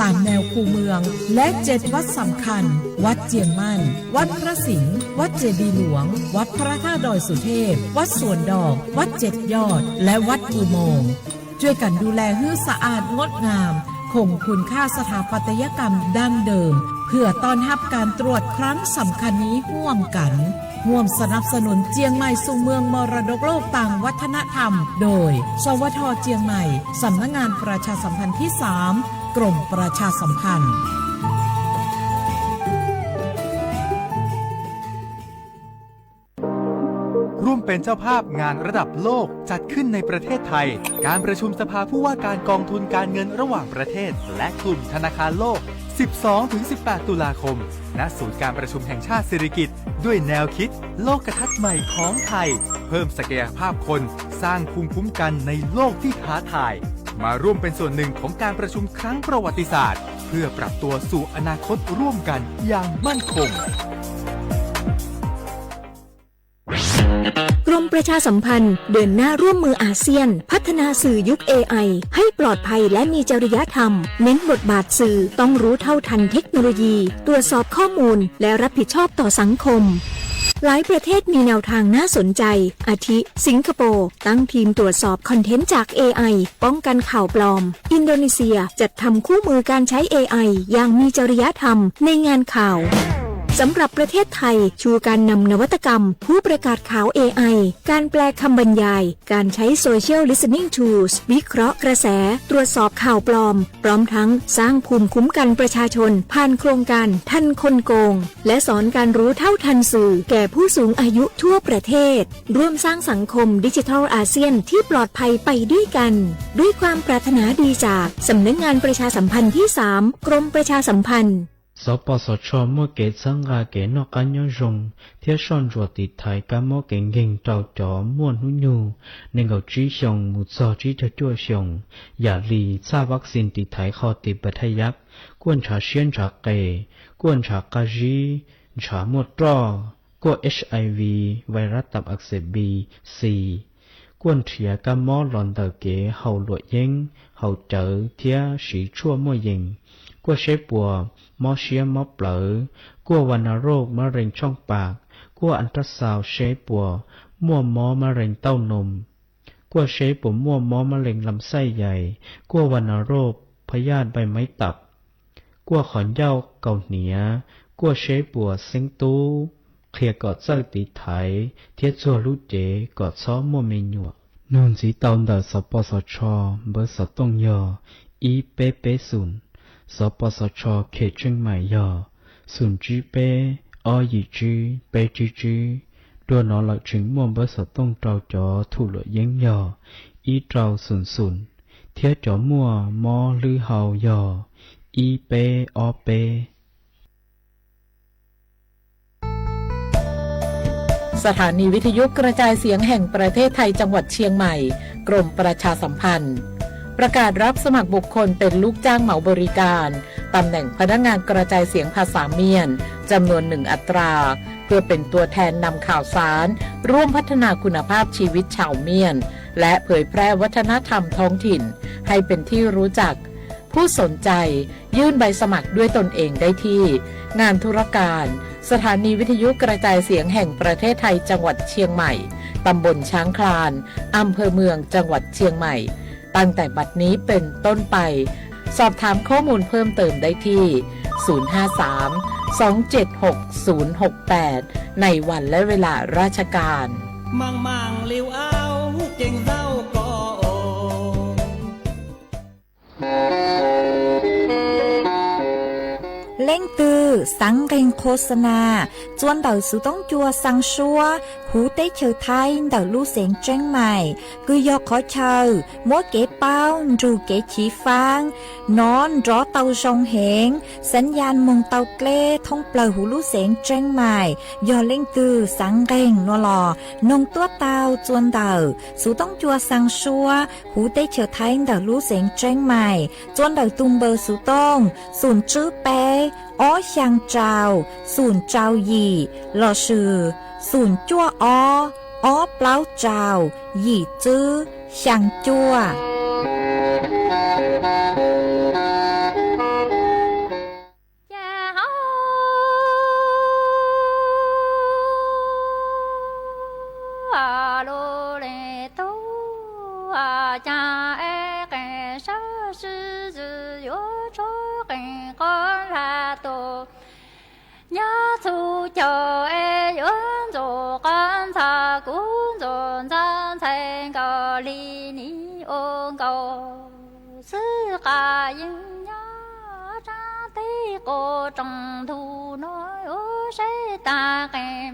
ตามแนวคูเมือง และเจ็ดวัดสำคัญ วัดเจียงมั่น วัดพระสิงห์ วัดเจดีย์หลวง วัดพระธาตุดอยสุเทพ วัดสวนดอก วัดเจ็ดยอด และวัดอุโมงค์ ช่วยกันดูแลให้สะอาดงดงาม คงคุณค่าสถาปัตยกรรมดั้งเดิม เพื่อต้อนรับการตรวจครั้งสำคัญนี้ร่วมกัน ร่วมสนับสนุนเจียงใหม่สู่เมืองมรดกโลกทางวัฒนธรรม โดย สวท เจียงใหม่ สำนักงานประชาสัมพันธ์ที่สาม กรมประชาสัมพันธ์ ร่วมเป็นเจ้าภาพงานระดับโลกจัดขึ้นในประเทศไทย การประชุมสภาผู้ว่าการกองทุนการเงินระหว่างประเทศ และกลุ่มธนาคารโลก สิบสองถึงสิบแปด ตุลาคม ณ ศูนย์การประชุมแห่งชาติสิริกิติ์ ด้วยแนวคิดโลกทัศน์ใหม่ของไทย เพิ่มศักยภาพคน สร้างภูมิคุ้มกันในโลกที่ท้าทาย มาร่วมเป็นส่วนหนึ่งของการประชุมครั้งประวัติศาสตร์ เพื่อปรับตัวสู่อนาคตร่วมกันอย่างมั่นคง กรมประชาสัมพันธ์เดินหน้าร่วมมืออาเซียน พัฒนาสื่อยุค เอไอ ให้ปลอดภัยและมีจริยธรรม เน้นบทบาทสื่อต้องรู้เท่าทันเทคโนโลยี ตรวจสอบข้อมูล และรับผิดชอบต่อสังคม หลายประเทศมีแนวทางน่าสนใจ อาทิ สิงคโปร์ ตั้งทีมตรวจสอบคอนเทนต์จาก เอไอ ป้องกันข่าวปลอม อินโดนีเซียจัดทำคู่มือการใช้ เอไอ อย่างมีจริยธรรมในงานข่าว สำหรับประเทศไทย ชูการนำนวัตกรรม ผู้ประกาศข่าว เอไอ การแปลคำบรรยาย การใช้ Social Listening Tools วิเคราะห์กระแส ตรวจสอบข่าวปลอม พร้อมทั้งสร้างภูมิคุ้มกันประชาชน ผ่านโครงการทันคนโกง และสอนการรู้เท่าทันสื่อแก่ผู้สูงอายุทั่วประเทศ ร่วมสร้างสังคมดิจิทัลอาเซียนที่ปลอดภัยไปด้วยกัน ด้วยความปรารถนาดีจากสำนักงานประชาสัมพันธ์ที่สาม กรมประชาสัมพันธ์ สปสช muaj kev txhawb nqa kev noj qab nyob zoo thiab soj ntsuam tiv thaiv kab mob kev nkeeg rau cov muaj hnub nyoog nees nkaum tsib xyoos mus txog tsib caug cuaj xyoos, yam li txhaj vaccine tiv thaiv qhov tiv pa thaj yab, kuaj ntshav siab ntshav qe, kuaj ntshav qab zib, ntshav muaj roj, kuaj HIV, virus tab ak xes B, C, kuaj nrhiav kab mob los ntawm kev haus luam yeeb, haus cawv thiab siv tshuaj muaj yees, kuaj seb puas mob siab mob plawv, kuaj va na roj mab rees tshooj pas, kuaj ultrasound seb puas muaj mob mab rees tauj noos, kuaj seb puas muaj mob mab rees lam xaij yais, kuaj va na roj phab yaj npai maib tam, kuaj qhov ncauj kaus hniav, kuaj seb puas xeeb tub, qhia kom txawj tiv thaiv thiab txuag lub cev kom txhob muaj me nyuam. Nug ntxiv tau ntawm xov pos xov tsho, npawb xov tooj yog ib peb peb xoom, xov pos xov tsho khem tseej maim yog xoom tsib peb ob yim tsib peb tsib tsib. Dua no lawm tseem muaj npawb xov tooj rau cov thum luam yeeb yog ib rau xoom xoom, thiab cov muaj mob hlwb hau yog ib peb ob peb. สถานีวิทยุกระจายเสียงแห่งประเทศไทยจังหวัดเชียงใหม่ กรมประชาสัมพันธ์ ประกาศรับสมัครบุคคลเป็นลูกจ้างเหมาบริการ ตำแหน่งพนักงานกระจายเสียงภาษาเมียน จำนวนหนึ่งอัตรา เพื่อเป็นตัวแทนนำข่าวสาร ร่วมพัฒนาคุณภาพชีวิตชาวเมียน และเผยแพร่วัฒนธรรมท้องถิ่น ให้เป็นที่รู้จัก ผู้สนใจ ยื่นใบสมัครด้วยตนเองได้ที่ งานธุรการ สถานีวิทยุกระจายเสียงแห่งประเทศไทยจังหวัดเชียงใหม่ ตำบลช้างคลาน อำเภอเมืองจังหวัดเชียงใหม่ ตั้งแต่บัดนี้เป็นต้นไป สอบถามข้อมูลเพิ่มเติมได้ที่ ศูนย์ห้าสาม สองเจ็ดหก ศูนย์หกแปด ในวันและเวลาราชการ Mang mang liu au, ceev zaum ko o. Leej twg xaav nqeeg qhua xa nas txua ntawm xuv toob cua xaa suab huv teb chaws Thaib ntawm lub xeev Tseeb Maim, kws yog qhov chaw muab kev paub nrug kev chiv faab, nov nrov tau zoo heev, xaav yaj moog tau dleb thoob plawg huv lub xeev Tseeb Maim. Yog leej twg xaav nqeeg no los noog tuab tau txua ntawm xuv toob cua xaa suab huv teb chaws Thaib ntawm lub xeev Tseeb Maim, txua ntawm tug npawb xuv tooj xoom tswb peb ob xyaa rau xoom rau yim lossis xoom cuaj ob ob plaub rau yim tswb xyaa cuaj. txhua caug es yuav ntxuav qhov ntxhov kuv ntxuav ntxhov ntxhais nkaus li nim ua nkaus xwb qab yeej nyob rab teb quas rooj ntug no yuav saib tag qees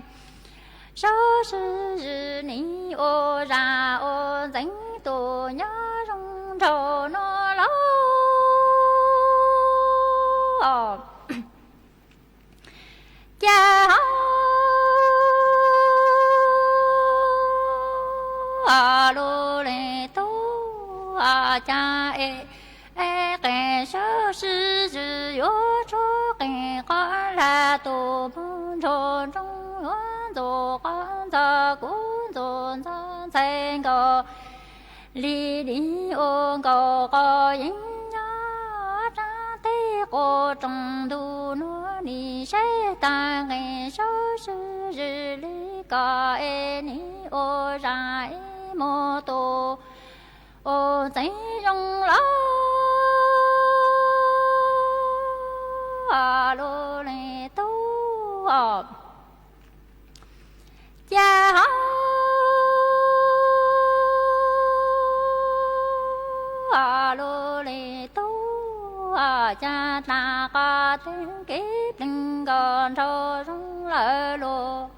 sab sib zis nim ua zaj ua ntxeev tus nyob zoo nraug no lauj. Cas hauv lub leej tub cas es qees sab sib zis yuav tshuab qees qhov lag tus phooj ywg nraug nraug yuav ntxuav qhov ntxhov kuv ntxuav ntxhov ntxhais nkaus li nim ua nkaus qab yeej nyob rab teb quas rooj ntug no nim saib tag qees sab sib zis li ko es nim ua zaj es mus tus ua ntxeev zoo lauj. Lub leej tub cas hauv lub leej tub cas tas qhov teeb kev plees nkaus nraug zoo lawm los.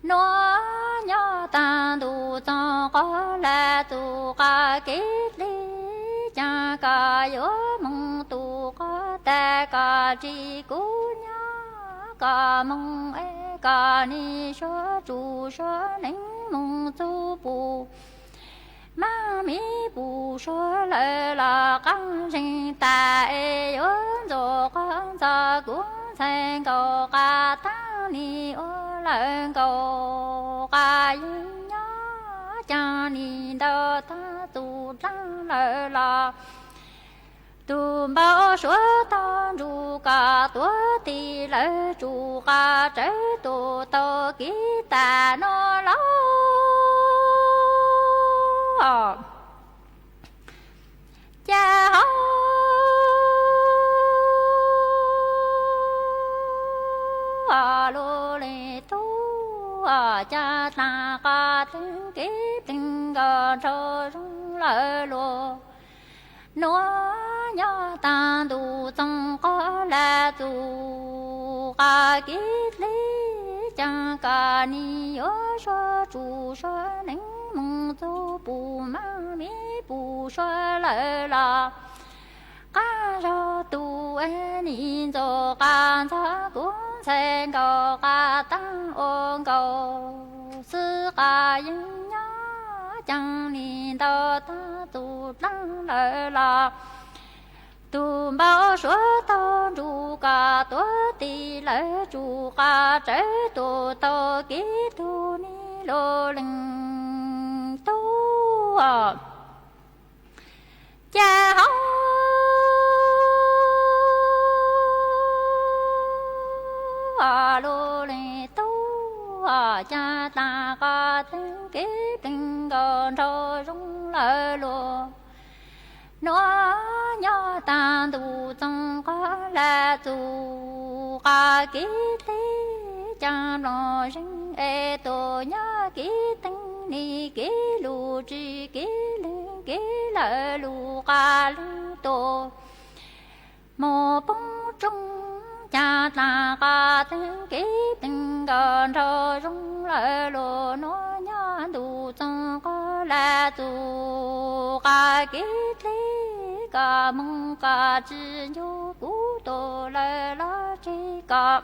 Nuav nyob tag ntuj txoos qhov lag tus qab kev dleb, cas koj yuav moog tus qhov tag koj tsis kuv nyob koj moog es koj nim suav tsuj suav neeg moog txug pum mab miv pum suav lawm los qab zeeg tas es yuav ntxuav qhov ntxhov kuv ntxhais nkaus qab taab nim ua lawm nkaus qab yeej nyob cas nim ntau tag tus dlaab lawm los. Tus npau suav tau ntsuj koj tuav tis lawv tsuj qab tsawv tus tau kev tas no lauj. Cas hauv lub leej tub cas tas qhov teeb kev plees nkaus nraug zoo lawm los. Nuav nyob tag ntuj txoos qhov lag tus qab kev dleb, cas koj nim yuav suav tsuj suav neeg moog txug pum mab miv pum suav lawm los. Qab zog tus nim ntxuav qab ntxhov kuv ntxhais nkaus qab taab ua nkaus xwb qab yeej nyob cas nim ntau tag tus dlaab lawm los. Tus npau suav tau ntsuj koj tuav tis lawv tsuj qab tsawv tus tau kev tug nim lub leej tub cas hauv lub leej tub cas tas qhov teeb kev plees nkaus nraug zoo lawm los. Nuav nyob tag ntuj txoos qhov lag tus qab kev dleb, cas nplooj zeeg es tus nyob kev teeb nim kev lug tsis kev leeg kev lawm lug qab leej tus mus poob roob, cas tas qhov teeb kev plees nkaus nraug zoo lawm los. Nuav nyob ntuj txoos qhov lag tus qab kev dleb, koj moog koj tsis ncu kuv tus lawm los tseg koj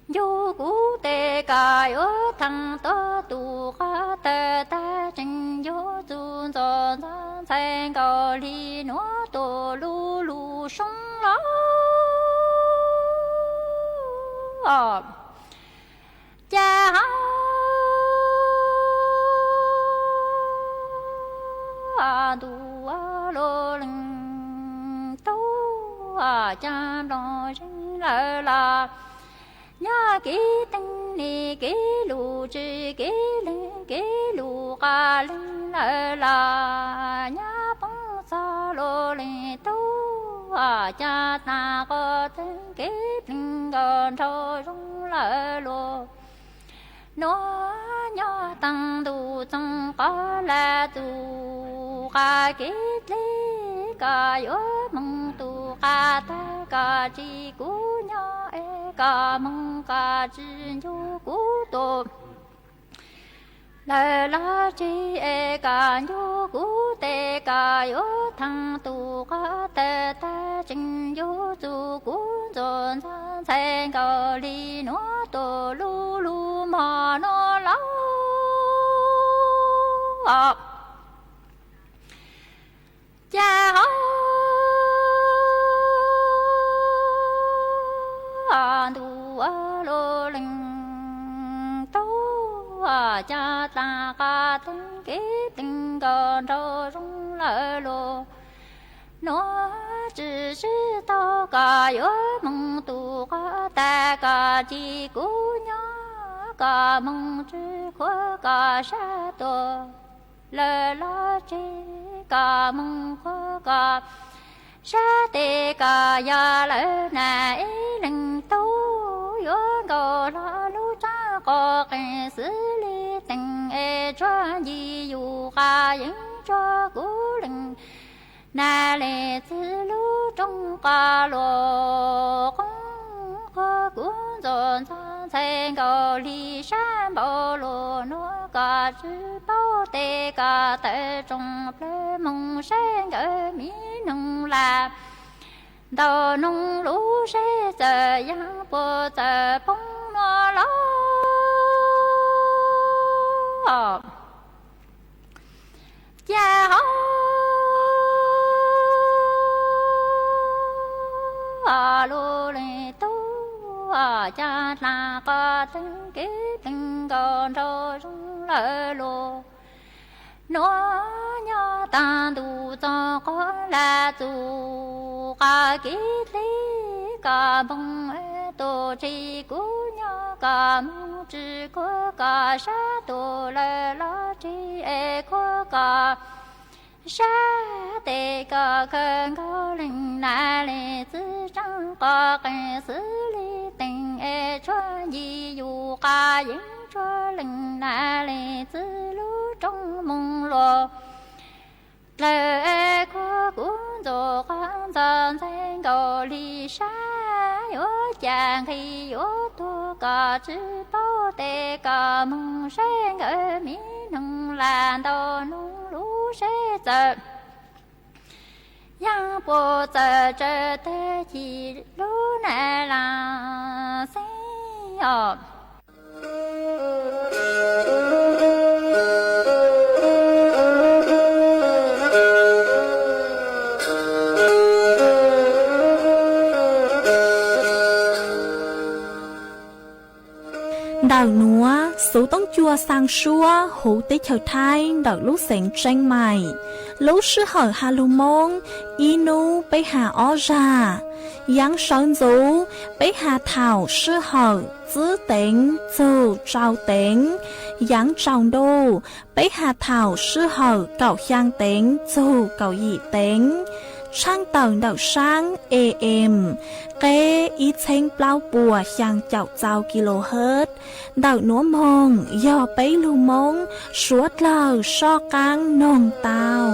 ncu kuv tes koj yuav thaam tuab tus qhov tawg tag tseem yuav txug ntxuav ntxhov ntxhais nkaus li nuav tus lub lub soob los. Cas hauv ntuj lub leej tub cas nplooj zeeg lawm los. Nyob kev teeb nim kev lug tsis kev leeg kev lug qab leej lawm los. Nyob poob txog lub leej tub caj dab qhov teeb kev plees nkauj nraug zoo lawm los. Nuav nyob taag ntuj txoov qhov lawm txuj qas kev dleb, koj yuav moog tug qas tag, koj tsis kuv nyob es koj moog, koj tsis ncu kuv tug lawm los tseg es koj ncu kuv tes, koj yuav thaam tug qhov tawg tag, tseem yuav txuj kuv ntxuav ntxhov ntxhais nkaus li nuav tug lub lug mog nuav lauj. Ca hauv ntuj lug leej tug, caj dab qhov teeb kev plees nkauj nraug zoo lawm los. Nuav tsi sib taug, koj yuav moog tug qhov tag, koj tsis kuv nyob, koj moog tsi khuav koj sab tuag lawm los tseg, koj moog khuav koj sab tes, koj yog lawm na ib leej tug, yuav nkaus hlo lub tsaab qhov qees xwb li teem es tsuag ncig yug qas yeeb tsuag kuv leej na leej txiv lub rooj qas luas qoob qhuav kuv ntxuav ntxhov ntxhais nkaus li sab npau luas nuav, koj tsis paub tes koj tawm tsoom plawg moog saib nkawd miv noog lam ntau noog lub seb txawm yaam puas txawm poob nuav lauj. Ca hauv lug leej tug, caj dab qhov teeb kev plees nkauj nraug zoo lawm los. Nuav nyob taag ntuj txoov qhov lawm txuj qas kev dleb, koj moog tug tsis kuv nyob, koj moog tsi khuav koj sab tuag lawm los tseg es khuav koj sab tes, koj khaws nkaus leej na leej txiv tsaab qhov qees xwb li teem es tsuag ncig yug qas yeeb tsuag leej na leej txiv lub rooj moog luas dlawg es khuav kuv ntxuav qhov ntxhov ntxhais nkaus li sab, yuav ca nqhis yuav tuag koj tsis paub tes koj moog saib nkawd miv noog lam ntau noog lub seb txawm yaam puas txawm tsawg tag ci lub na lam xeeb os. Ntawm nuav xuv toob cua xaa suab huv teb chaws Thaib ntawm lub xeev Tseeb Maim. Lub sij hawm has lug Moob, ib nub peb has ob zag. Yaav sawv ntxuv, peb has thaum sij hawm tsib teev txug rau teev. Yaav tsaus ntuj, peb has thaum sij hawm kaum xyaa teev txug kaum yim teev. Tshaaj tawm ntawm saab A M, qeb ib txheeb plaub puas xyaa caum txau kilohertz. Ntawm nuav moog yog peb lug Moob suav dlawg soj qaab noog tau.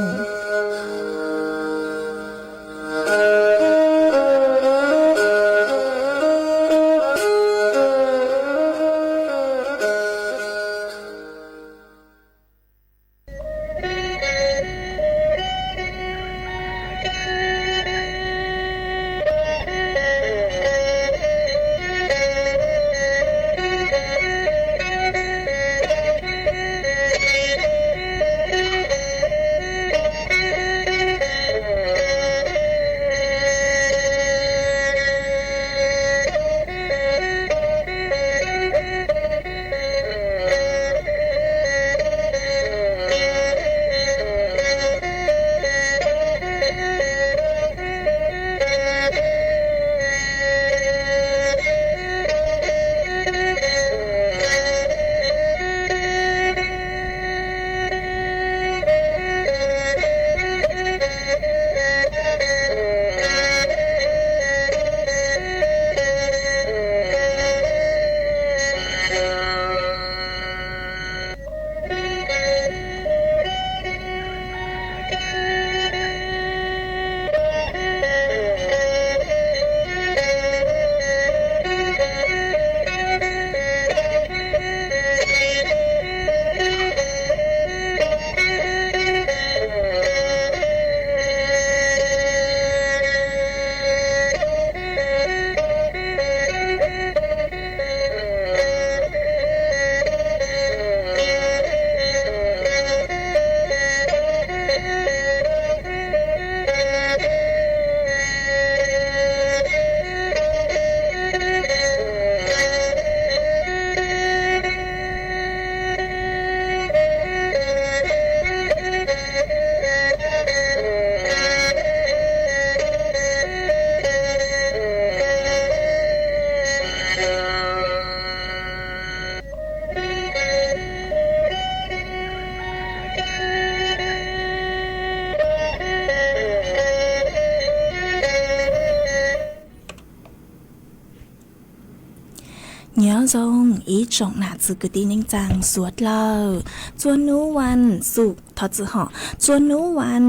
Nyob zoo ib tsoom nam txiv kwv tij neej tsaa suav dlawg, txhua hnub vas xuv, thov txim hom, txhua hnub vas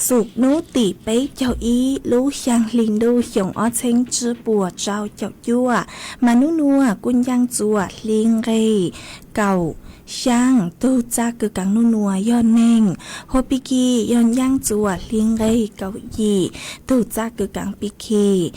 xuv hnub tim peb caug ib lub xyaa hli ntuj xyoo ob txheeb tsib puas rau caum cuaj, mas nub nuav kuj ncaaj txuas hli nqeg kaum xyaa, tug txaj kws kaav nub nuav yog neeg, hua pig kig yog ncaaj txuas hli nqeg kaum yim, tug txaj kws kaav pig kig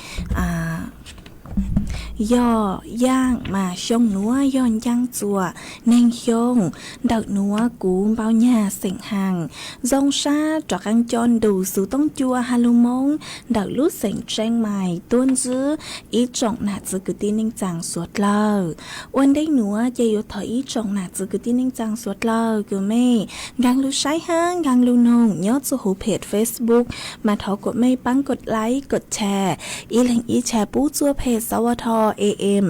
yog yaaj, mas xyoo nuav yog ncaaj txuas neeg xyoo. Ntawm nuav kuv npau nyag xeem Haas, zoo sab rov qaab coj ntu xuv toob cua ha lug Moob ntawm lub xeem Tseeb Mais tuaj ntsib ib tsoom nam txiv kwv tij neej tsaa suav dlawg. Ua ntej nuav ces yuav thov ib tsoom nam txiv kwv tij neej tsaa suav dlawg kws mej nkaag lug saib hab nkaag lug noog nyob txuj huv phem Facebook, mas thov kuas mej paab kod like kod share, ib leeg ib share pub txuaj phem sawv tho AM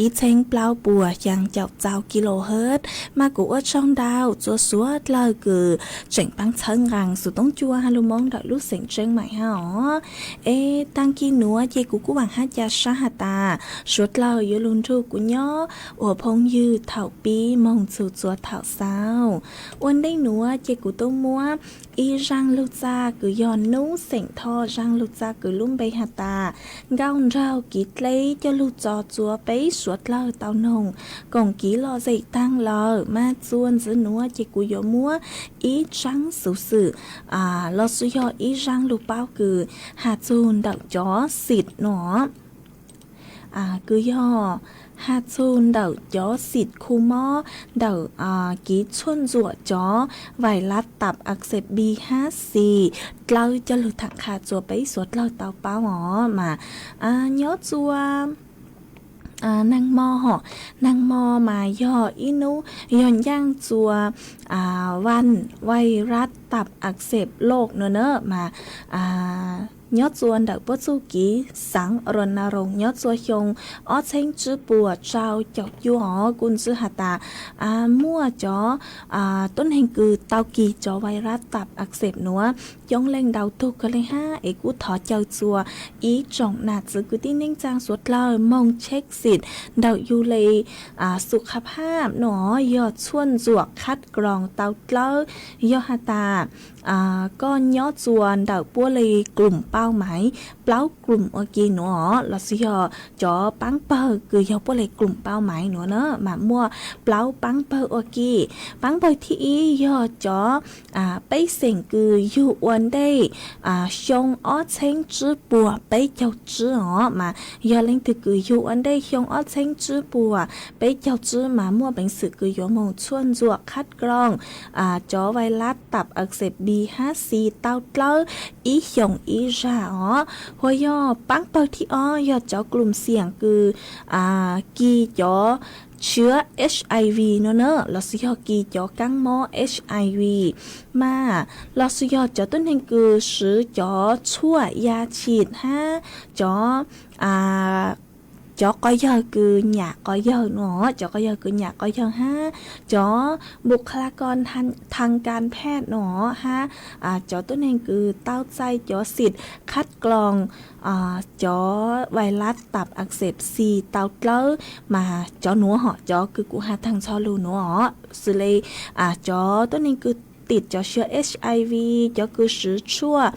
ib txheeb plaub puas xyaa caum txaus kilohertz, mas kuv ua tsaug ntau txuas suav dlawg kws tseem paab txhawb nqaa xuv toob cua ha lug Moob ntawm lub xeem Tseeb Mais hab os. Es taag kig nuav ces kuv kuj vaam hab ca sab has tas suav dlawg yuav lug nrug kuv nyob ua phooj ywg thaum pib moog txug txuas thaum xaus. Ua ntej nuav ces kuv tuaj muab ib zaaj lug txaj kws yog nub xeem Thoj, zaaj lug txaj kws lub npe has tas nkauj nraug kiv dleb coj lug txo txuas peb suav dlawg tau noog koom kiv lom zem taag lawm. Mas txuas ntxiv nuav ces kuv yuav muab ib zaaj xuv xwm los xwb yog ib zaaj lug paub kws has txug ntawm cov xim nuav, kws yog has txug ntawm cov xim khu mob ntawm kiv txhuaj ntxuam cov vais lab tap ak xeem B hab C dlawb coj lug tham qha txuas peb suav dlawg tau paub os. Mas nyob txuas neeg mo hom, neeg mo mas yog ib nub yog ncaaj txuas vais lab tap ak xeem loj nuav na. Mas nyob txuas ntawm puab txuj kiv xaav ro na roos nyob txuas xyoo ob txheeb tsib puas rau caum cuaj os kuj ntsib has tas muaj cov tuab neeg kws tau kis cov vais lab tap ak xeem nuav coob leej ntau tug kawg le hab. Es kuj thov caw txuas ib tsoom nam txiv kwv tij neej tsaa suav dlawg moog check xim ntawm yug le xu qha phaj nuav yog txhuaj ntxuam khab kroos tau dlawb. Yog has tas koj nyob txuas ntawm puab le klum pau maiv, plaub klum ua ke nuav los xwb yog cov paab pawg kws yog puab le klum pau maiv nuav na, mas muaj plaub paab pawg ua ke. Paab pawg thib ib yog cov pej xeem kws yug ua ntej xyoo ob txheeb tsib puas peb caug tsib os. Mas yog leej twg kws yug ua ntej xyoo ob txheeb tsib puas peb caug tsib mas muaj peev xwm kws yuav moog txhuaj ntxuam khab kroos cov vais lab tap ak xeem B hab C tau dlawb ib xyoos ib zag os. Hua yog paab pawg thib ob yog cov klum xiam kws kis cov tshiab HIV nuav na, los xwb yog kis cov kaab mob HIV, mas los xwb yog cov tuab neeg kws swv cov tshuaj ya tshim hab cov cov quas yawg kws nyam quas yawg nuav, cov quas yawg kws nyam quas yawg hab cov npum kha la ko thaj kas phaj nuav hab cov tuab neeg kws tau txais cov xim khab kroos cov vais lab tap ak xeem C tau dlawb, mas cov nuav hom cov kws kuv has taag txhua lug nuav os, xws le cov tuab neeg kws tim cov tshiab HIV, cov kws swv tshuaj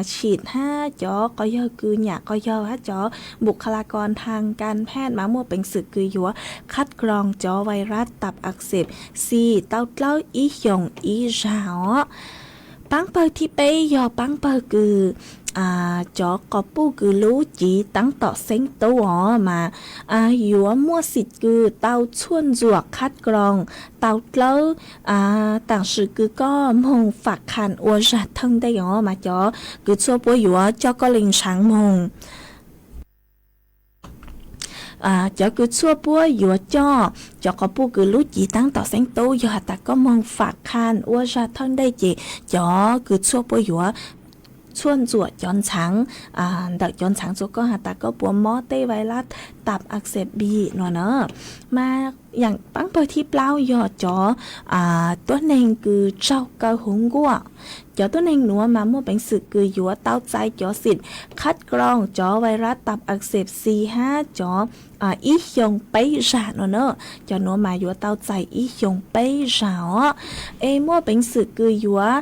tshim hab cov quas yawg kws nyam quas yawg hab cov npum kha la ko thaj kas phaj mas muaj peev xwm kws yuav khab kroos cov vais lab tap ak xeem C tau dlawb ib xyoos ib zag os. Paab pawg thib peb yog paab pawg kws cov quas puj kws lub civ taab tom xeeb tub os, mas yuav muaj xim kws tau txhuaj ntxuam khab kroos tau dlawb, taam sim kws koj moog fam khas ua zag thawj ntej os, mas cov kws tshuaj puab yuav coj koj le ntshaav moog. Cov kws tshuaj puab yuav coj cov quas puj kws lub civ taab tom xeeb tub yog has tas koj moog fam khas ua zag thawj ntej ces cov kws tshuaj puab yuav txhuaj ntxuam cov ntxhaav ntawm cov ntxhaav txuas koj has tas koj puas mob tej vais lab tap ak xeem B nuav na. Mas Yaam paab pawg thib plaub yog cov tuab neeg kws raug kaw huv nkuaj. Cov tuab neeg nuav mas muaj peev xwm kws yuav tau txais cov xim khab kroos, cov vais rab tap ak xeem xi hab cov ib xyoo peb zag nuav na. Cov nuav mas yuav tau txais ib xyoo peb zag os. Es muaj peev xwm kws yuav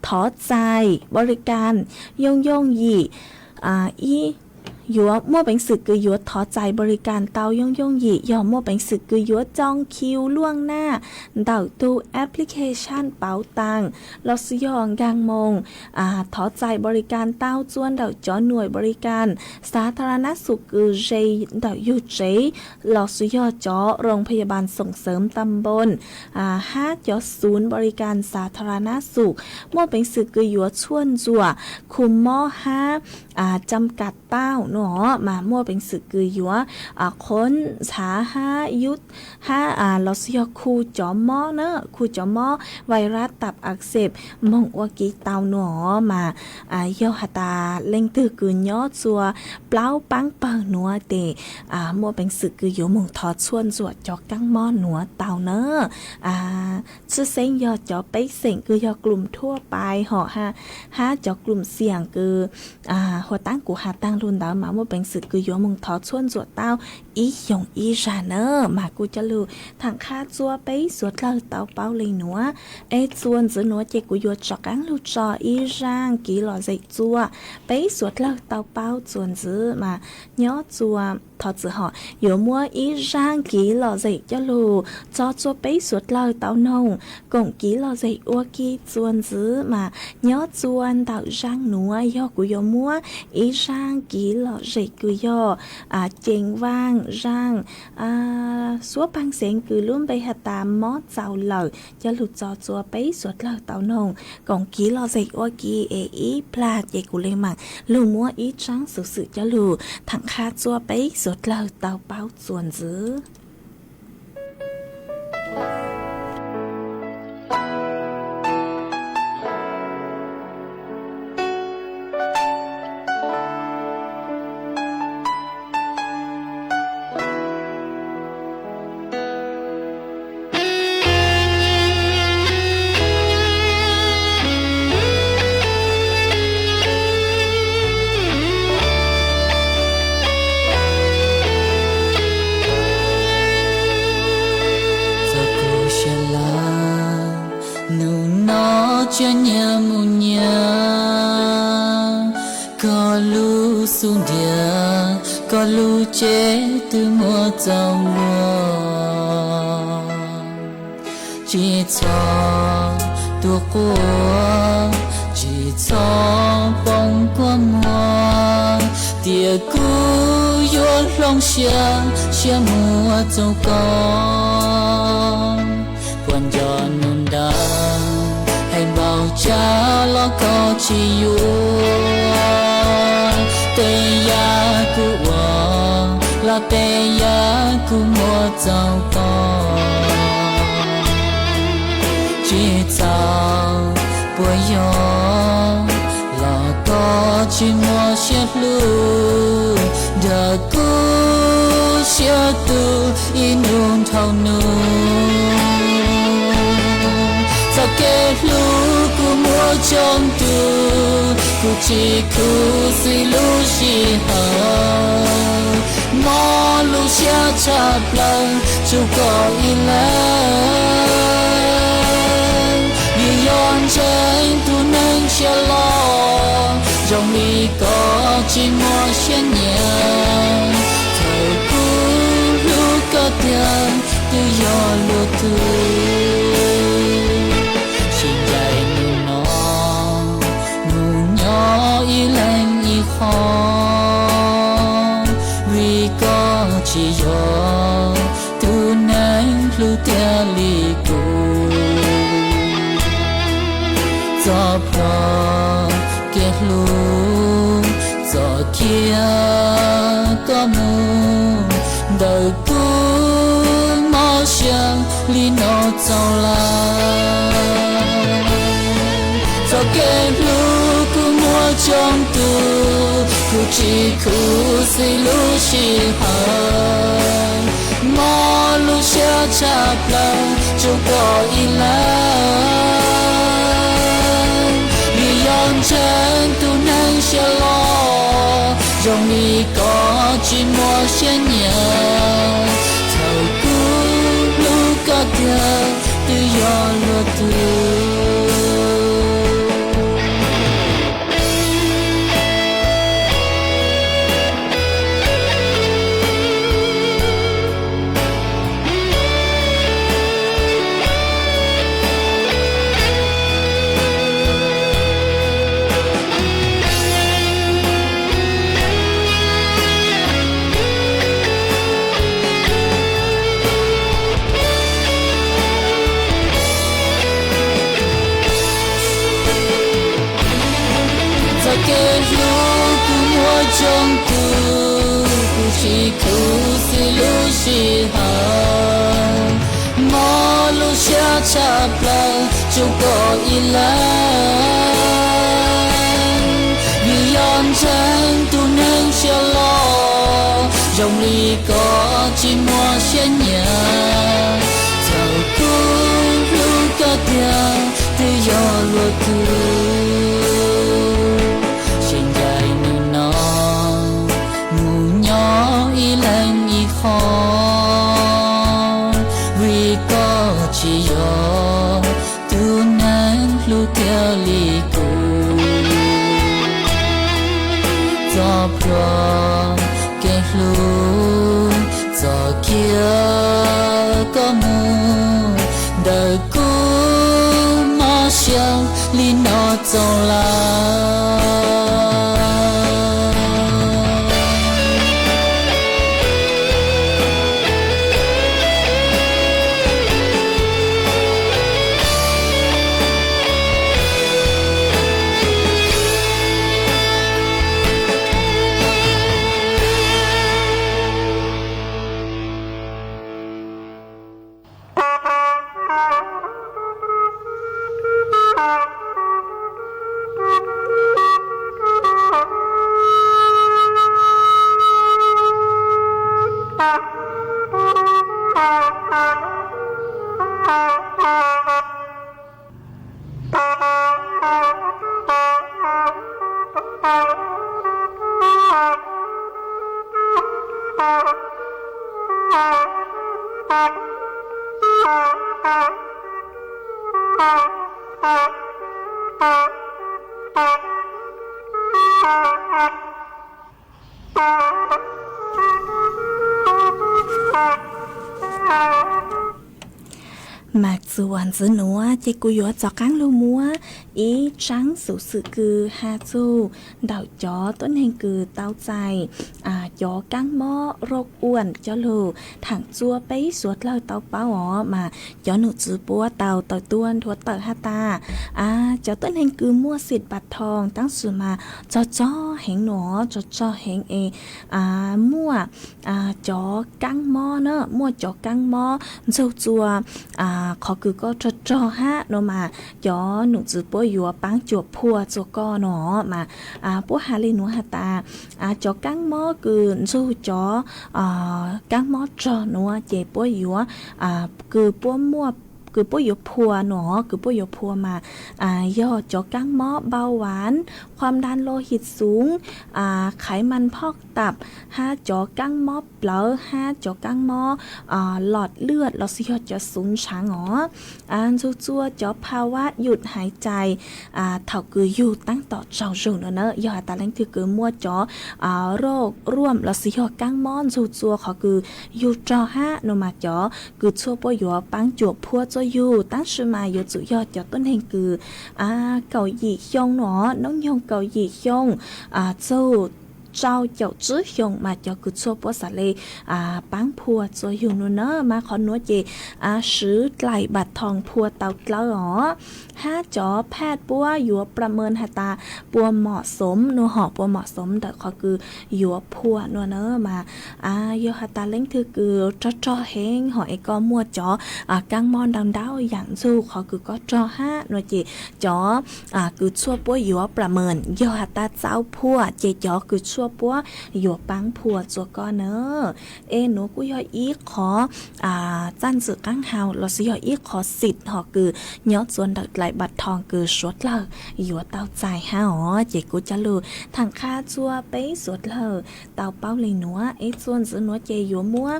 thov txais npoo li kas yooj yooj yim, yuav muaj peev xwm kws yuav thov txais npoo li kas tau yooj yooj yim yog muaj peev xwm kws yuav tsoo khiu luaj naj ntawm tug application pauv taas lossis yog nkaag moog thov txais npoo li kas tau txua ntawm cov nuaim npoo li kas xav tha ra nab xum kws ze ntawm yug tsev lossis yog cov roos phaya bas xoom xeem tam npoo hab cov xuv npoo li kas xav tha ra nab xum. Muaj peev xwm kws yuav tshuaj ntsuam khu mob hab tsam kam tauj nuav mas muaj peev xwm kws yuav qhuav ntxhav hab yub hab lossis yog khu cov mob na, khu cov mob vais rab tap ak xeem moog ua ke tau nuav mas yog has tas leej twg kws nyob txua plaub paab pawg nuav tes muaj peev xwm kws yuav moog thov tshuaj ntsuam cov kaab mob nuav tau na. Tshwj xeeb yog cov peb xeem kws yog klum thuaj pais hom hab cov klum xiam kws huv taab kuv has taag lug ntawd mas muaj peev xwm kws yuav moog thov tshuaj ntsuam tau ib xyoos ib zag na. Mas kuj coj lug thaam qha txua peb suav dlawg tau paub le nuav. Es txuas ntxiv nuav ces kuv yuav rov qaab lug tso ib zaaj kev lom zem txua peb suav dlawg tau paub txuas ntxiv mas nyob txua thov txwm hom yuav muab ib zaaj kev lom zem coj lug tso txua peb suav dlawg tau noog koom kev lom zem ua ke txuas ntxiv mas nyob txua ntawm zaaj nuav yog kuv yuav muab ib zaaj kev lom zem kws yog ceev vaaj zaaj suab paag xeev kws lub npe has tas mob txaus lawm coj lug tso txua peb suav dlawg tau noog koom kev lom zem ua ke es ib plag ces kuv le maam lug muab ib tsaab xuv xwm coj lug thaam qha txua peb suav dlawg tau paub txuas ntxiv. Txog kuv siab lawm, nub no tseem nyias mus nyias, koj lub xub ntiag, koj lub cev twb muab txaus luag. Tsis txhob tuag quaj, tsis txhob poob kua muag, tiam kuv yuav hloov siab, siab muab txob koj. Puas nco nub nrab, hais npaum cas los koj tsis yuav, tej yam kuv ua los tej yam kuv muab txob koj. Tsis txawj puas yog los koj tsis muaj siab hlub, nrog kuv siab tu ib nub dhau nub. Txoj kev hlub kuv muab tsoo tu, kuv tsis khuv xim lub sij hawm, mob lub siab tshaj plaws tsua koj ib leeg. Vim yog ntseeg tus neeg siab loj, zoo li koj tsis muaj siab nyiam, thaum kuv hlub koj tiag twb yog luag twg. Tsis ncaim nub no, mus nyob ib leeg ib qho, vim koj tsis yog tus neeg hlub tiag li kuv. Txoj pluag kev hlub txoj kev koj mus, ntawm kuv mob siab li no txaus lawm. Txoj kev hlub kuv muab tsoo tu, kuv tsis khuv xim lub sij hawm, mob lub tshaj plaws rau koj ib leeg, vim yog ntseeg tus neeg siab loj zoo li koj tsis muaj siab nyiam. Txawm kuv hlub koj tiag twb yog luag twg. Txoj kev hlub kuv muaj tsoo tug, kuv tsis khuv xim lub sij hawm, mob lub siab tshaj plaws rau koj ib leeg, vim yog ntseeg tus neeg siab loj zoo li koj tsis muaj siab nyiam. Txawm kuv hlub koj tiag twb yog luag twg, sib ncaim nim no mus nyob ib leeg ib qho, vim koj tsis yog tus neeg hlub tiag li kuv. Txoj pluag kev hlub txoj kev koj mus, ntawm kuv mob siab li no txaus lawm. Mas txuas ntxiv nuav ces kuv yuav rov qaab lug muab ib tsaab xuv xwm kws has txug ntawm cov tuab neeg kws tau txais cov kaab mob roj uam coj lug thaam txua peb suav dlawg tau paub os. Mas cov num txwv puab tau tawm tuab nthuav tawm has tas, cov tuab neeg kws muaj xim npaat thoo taab sis mas tsog tsog heev nuav, tsog tsog heev es muaj cov kaab mob na, muaj cov kaab mob ntxug txua qhov kws koj rog rog hab nuav mas cov num txwv puab yuav paab cuam phua txua koj nuav. Mas puab has le nuav has tas, cov kaab mob kws ntxug cov kaab mob rog nuav ces puab yuav, kws puab muaj, kws puab yuav phua nuav, kws puab yuav phua mas yog cov kaab mob npau vav, khuam ntan lo him xoov, khaiv mas phoj tap, hab cov kaab mob plawv, hab cov kaab mob lom lwj los sis yog cov xoov ntshaav os. Ntxug txua cov pha vab yum haiv cai thaum kws yug taab tom tsaug zug nuav na. Yog has tas leej twg kws muaj cov roj ruam los sis yog kaab mob ntxug txua qhov kws yug rog hab nuav mas cov kws tshuaj puab yuav paab cuam phua txua yug, taab sis mas yuav tsum yog cov tuab neeg kws kaum yim xyoo nuav, noob nyoog kaum yim xyoo txug rau caum tsib xyoo mas cov kws tshuaj puab xaav le paab phua txua yug nuav na. Mas qhov nuav ces swv dlaim npaat thoo phua tau dlawb os. Hab cov phaj puab yuav plam mees has tas puas mom xoom nuav hom, puas mom xoom ntawm qhov kws yuav phua nuav na. Mas yog has tas leej twg kws rog rog heev hom es koj muaj cov kaab mob ntau ntau yaam ntxug qhov kws koj rog hab nuav ces cov kws tshuaj puab yuav plam mees, yog has tas txaus phua ces cov kws tshuaj puab yuav paab phua rua koj na. Es nuav kuj yog ib qhov txaj ntxwm qaab hau lossis yog ib qhov xim hom kws nyob rua ntawm dlaim Npaas Thoo kws suav dlawg yuav tau txais hab os. Ces kuv coj lug thaam qha rua peb suav dlawg tau paub le nuav. Es txuas ntxiv nuav ces yuav muab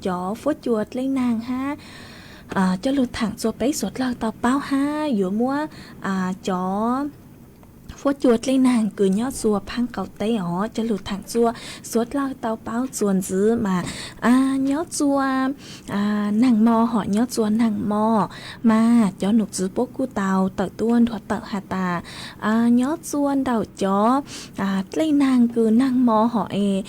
cov fuab cua dlej naag hab coj lug thaam rua peb suav dlawg tau paub hab yuav muab cov fuab cua dlej naag kws nyob rua Phaab Qaum teb os coj lug thaam rua suav dlawg tau paub. Txuas ntxiv mas nyob rua naag mo hom nyob rua naag mo mas cov num txwv puab kuj tau tawm tuab nthuav tawm has tas nyob rua ntawm cov dlej naag kws naag mo hom es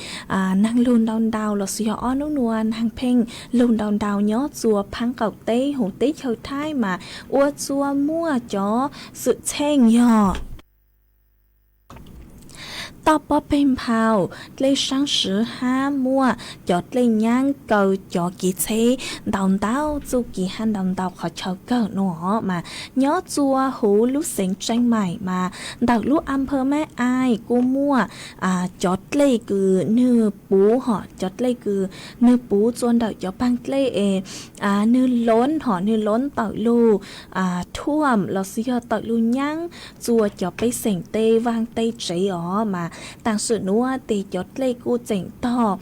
naag lug ntau ntau lossis yog ob nub nuav naag pheej lug ntau ntau nyob rua Phaab Qaum teb huv teb chaws Thaib mas ua rua muaj cov xwm txheej yog toj pob peg nphau, dlej saab swv hab muaj cov dlej nyaab kaw cov kev tsheb ntau ntau txuj kev hab ntau ntau qhov chaw kawg nuav mas nyob rua huv lub xeev Tseeb Maim mas ntawm lub a phawv Mab Ais kuj muaj cov dlej kws nwg puv hom cov dlej kws nwg puv rua ntawm cov paag dlej es nwg loob hom nwg loob tawm lug thuam lossis yog tawm lug nyaab rua cov pej xeem tej vaaj tej tsev os mas taam sim nuav tes cov dlej kuj tseem tog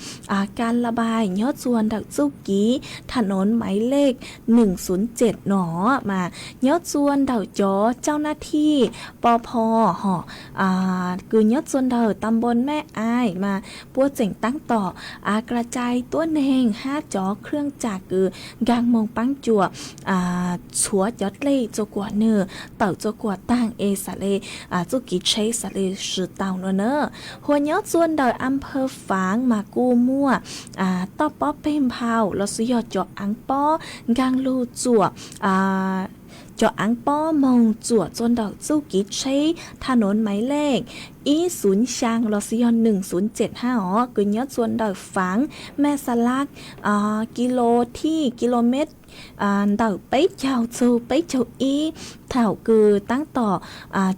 ka la bai nyob rua ntawm txuj kev tha noov maiv lej neeg xun cem nuav mas nyob rua ntawm cov cauj nab thij pov pho hom kws nyob rua ntawm ta npoo Mab Ais mas puab tseem taab tom ka la cai tuab neeg hab cov khwj cam kws nkaag moog paab cuam tshuav cov dlej rua kuas nwg tawm rua kuas taag es xaav le txuj kev tsheb xaav le swv tau nuav na. Huas nyob rua ntawm a phawv Faav mas kuj muaj toj pob peg nphau lossis yog cov aav pob nkaag lug tsuam cov aav pob moog tsuam rua ntawm txuj kev tsheb tha noov maiv lej ib xun xyaa lossis yog neeg xun cem hab os kws nyob rua ntawm Faav Maj Xa Laj kis lus thij kis lus mev ntawm peb caug txug peb caug ib thaum kws taab tom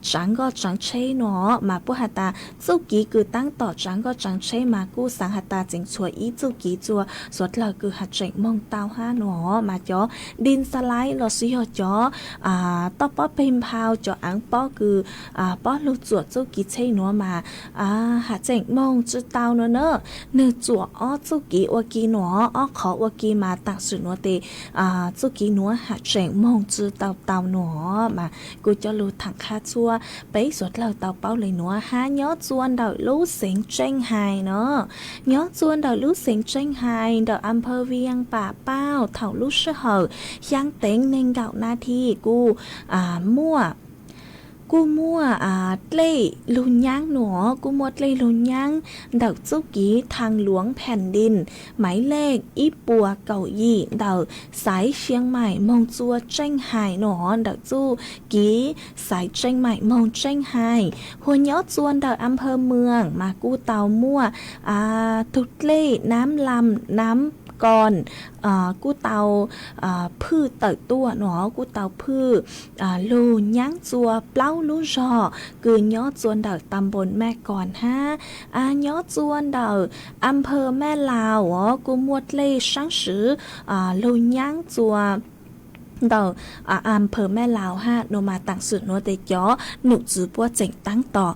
tsaav nkoj tsaav tsheb nuav mas puab has tas txuj kev kws taab tom tsaav nkoj tsaav tsheb mas kuj xaav has tas tseem tshuav ib txuj kev rua suav dlawg kws has tseem moog tau hab nuav mas cov din xa laiv lossis yog cov toj pob peg nphau cov aav pob kws pob lug tsuam txuj kev tsheb nuav mas has tseem moog tsi tau nuav na. Nwg tsuam ob txuj kev ua ke nuav ob qhov ua ke mas taam sim nuav tes txuj kev nuav has tseem moog tsi tau tau nuav mas kuj coj lug thaam qha rua peb suav dlawg tau paub le nuav hab nyob rua ntawm lub xeev Tseeb Hais no. Nyob rua ntawm lub xeev Tseeb Hais ntawm a phawv Vias Pam Pauj thaum lub sij hawm xyaa teev neeg nkaum nas this kuj muaj kuj muaj dlej lug nyaab nuav kuj muaj dlej lug nyaab ntawm txuj kev thaag luav phaam din maiv lej ib puas kaum yim ntawm xaiv Xia Maim moog rua Tseeb Hais nuav ntawm txuj kev xaiv Tseeb Maim moog Tseeb Hais. Huas nyob rua ntawm a phawv Muas mas kuj tau muaj tug dlej Naab Lam Naab Koos kuj tau phwj tawm tuaj nuav kuj tau phwj lug nyaab rua plaub lub zog kws nyob rua ntawm ta npoo Maj Koos hab nyob rua ntawm a phawv Maj Laus os kuj muaj dlej saab swv lug nyaab rua ntawm a phawv Maj Laus hab nuav mas taam sim nuav tes cov num txwv puab tseem taab tom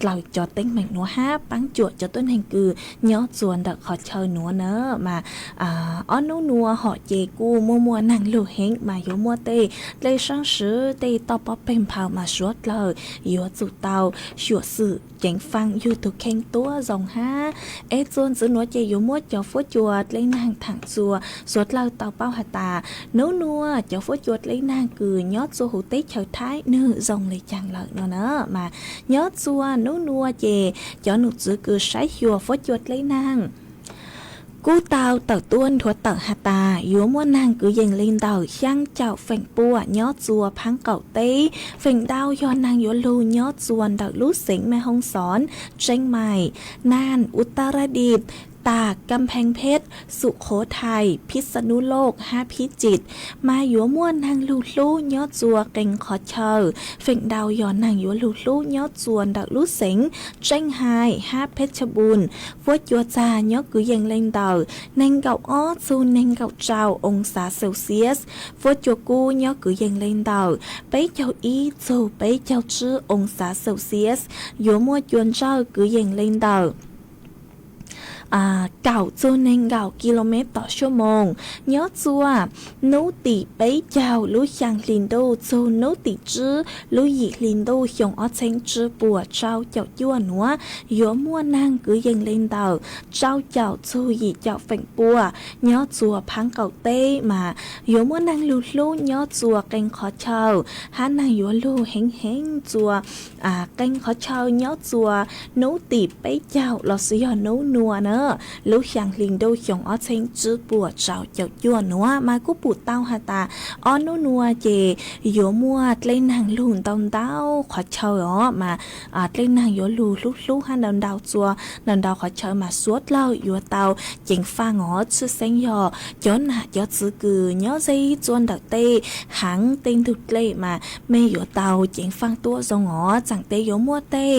dlaws cov teeb meem nuav hab paab cuam cov tuab neeg kws nyob rua ntawm qhov chaw nuav na mas ob nub nuav hom ces kuj muaj muaj naag lug heev mas yuav muaj tej dlej saab swv tej toj pob peg nphau mas suav dlawg yuav tsum tau xyuam xim ceev faa yug tug kheej tuab zoo hab. Es txuas ntxiv nuav ces yuav muab cov fuab cua dlej naag thaam rua suav dlawg tau paub has tas nub nuav cov fuab cua dlej naag kws nyob rua huv teb chaws Thaib nwg zoo le caag lawm nuav na mas nyob rua nub nuav ces cov num txwv kws saib xyuas fuab cua dlej naag kuj tau tawm tuab nthuav tawm has tas yuav muaj naag kws yees le ntawm xyaa caum feem pua nyob rua Phaab Qaum teb, feem ntau yog naag yuav lug nyob rua ntawm lub xeev Maj Hoob Xoos, Tseeb Maim, Naaj, Utaradit, Kam Pheej Phej, Sukhoj Thais, Phij Xa Nub Loj hab Phij Cim, mas yuav muaj neeg lug hlub nyob txhua qee qhov chaw. Feem ntau yog neeg yuav lug hlub nyob txhua ntawm lub xeev Tseej Hais hab Phej Tshaj Npun. Huab cua txag nyob kwv yees le ntawm nees nkaum ob txug nees nkaum rau oo xav Celsius. Huab cua kub nyob kwv yees le ntawm peb caug ib txug peb caug tsib oo xav Celsius. Yuav muaj cua ntsawj kwv yees le ntawm kaum txug nees nkaum kis lus mev tom suab moos, nyob txhua nub tim peb caug lub xyaa hli ntuj txug nub tim tsib lub yim hli ntuj xyoo ob txheeb tsib puas rau caum cuaj nuav. Yuav muaj neeg kwv yees le ntawm rau caum txug yim caum feem pua. Nyob txhua phaab qaum teb mas yuav muaj neeg lug hlub nyob txhua qee qhov chaw, hab neeg yuav lug heev heev txhua qee qhov chaw nyob txhua nub tim peb caug lossis yog nub nua na, lub xyaa hli ntuj xyoo ob txheeb tsib puas rau caum cuaj nuav. Mas kuj pum tau has tas ob nub nua ces yuav muaj dlej neeg lug ntau ntau qhov chaw os, mas dlej neeg yuav lug hlub hlub hab ntau ntau txhua ntau ntau qhov chaw mas suav dlawg yuav tau ceev faaj os. Tshwj xeeb yog cov nam cov txwv kws nyob ze txhua ntawm tej haav tej ntug dlej mas mej yuav tau ceev faaj tuab zoo os. Txaam tes yuav muaj tej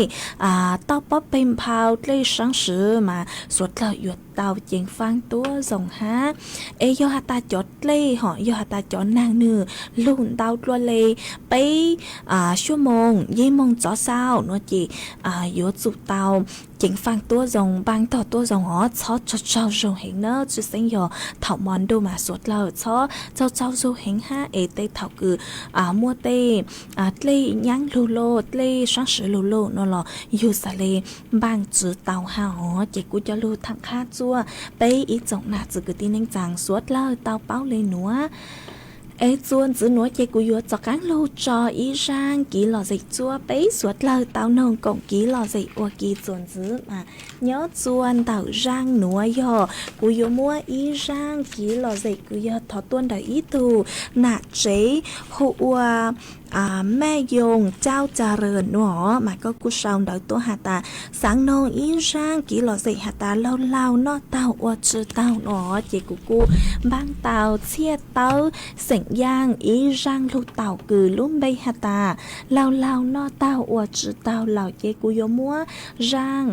toj pob peg nphau dlej saab swv mas suav dlawg yuav tau ceev faaj tuab zoo hab. Es yog has tas cov dlej hom, yog has tas cov neeg nwg lug ntau dlua le peb suab moos yim moos txov xau nuav ces yuav tsum tau ceev faaj tuab zoo, npaaj tog tuab zoo os, txhob tsaug tsaug zug heev na. Tshwj xeeb yog thaum mo ntuj mas suav dlawg txhob tsaug tsaug zug heev hab es tej thaum kws muaj tej dlej nyaab lug lug, dlej saab swv lug lug nuav los yug xaav le npaaj tsi tau hab os. Ces kuv cov lug thaam qhab txuaj peb ib tsoom nam txwv kwv tij neej tsaa suav dlawg tau paub le nuav. Es txuas ntxiv nuav ces kuv yuav rov qaab lug tso ib zaaj kev lom zem txuaj peb suav dlawg tau noog koom kev lom zem ua ke txuas ntxiv mas nyob txuas ntawm zaaj nuav yog kuv yuav muab ib zaaj kev lom zem kws yog thov tuaj ntawm ib tug nam tsev hu ua Mej Yoo Cauj Ca Ras nuav os, mas koj kuj sau ntawv tuaj has tas xaav noog ib zaaj kev lom zem has tas laug laug noj taug ua tsi taug nuav os. Ces kuv kuj npaaj tau Txhiaj Tawb xeem Yaaj ib zaaj lug taum kws lub npe has tas laug laug noj taug ua tsi taug lawm. Ces kuv yuav muab zaaj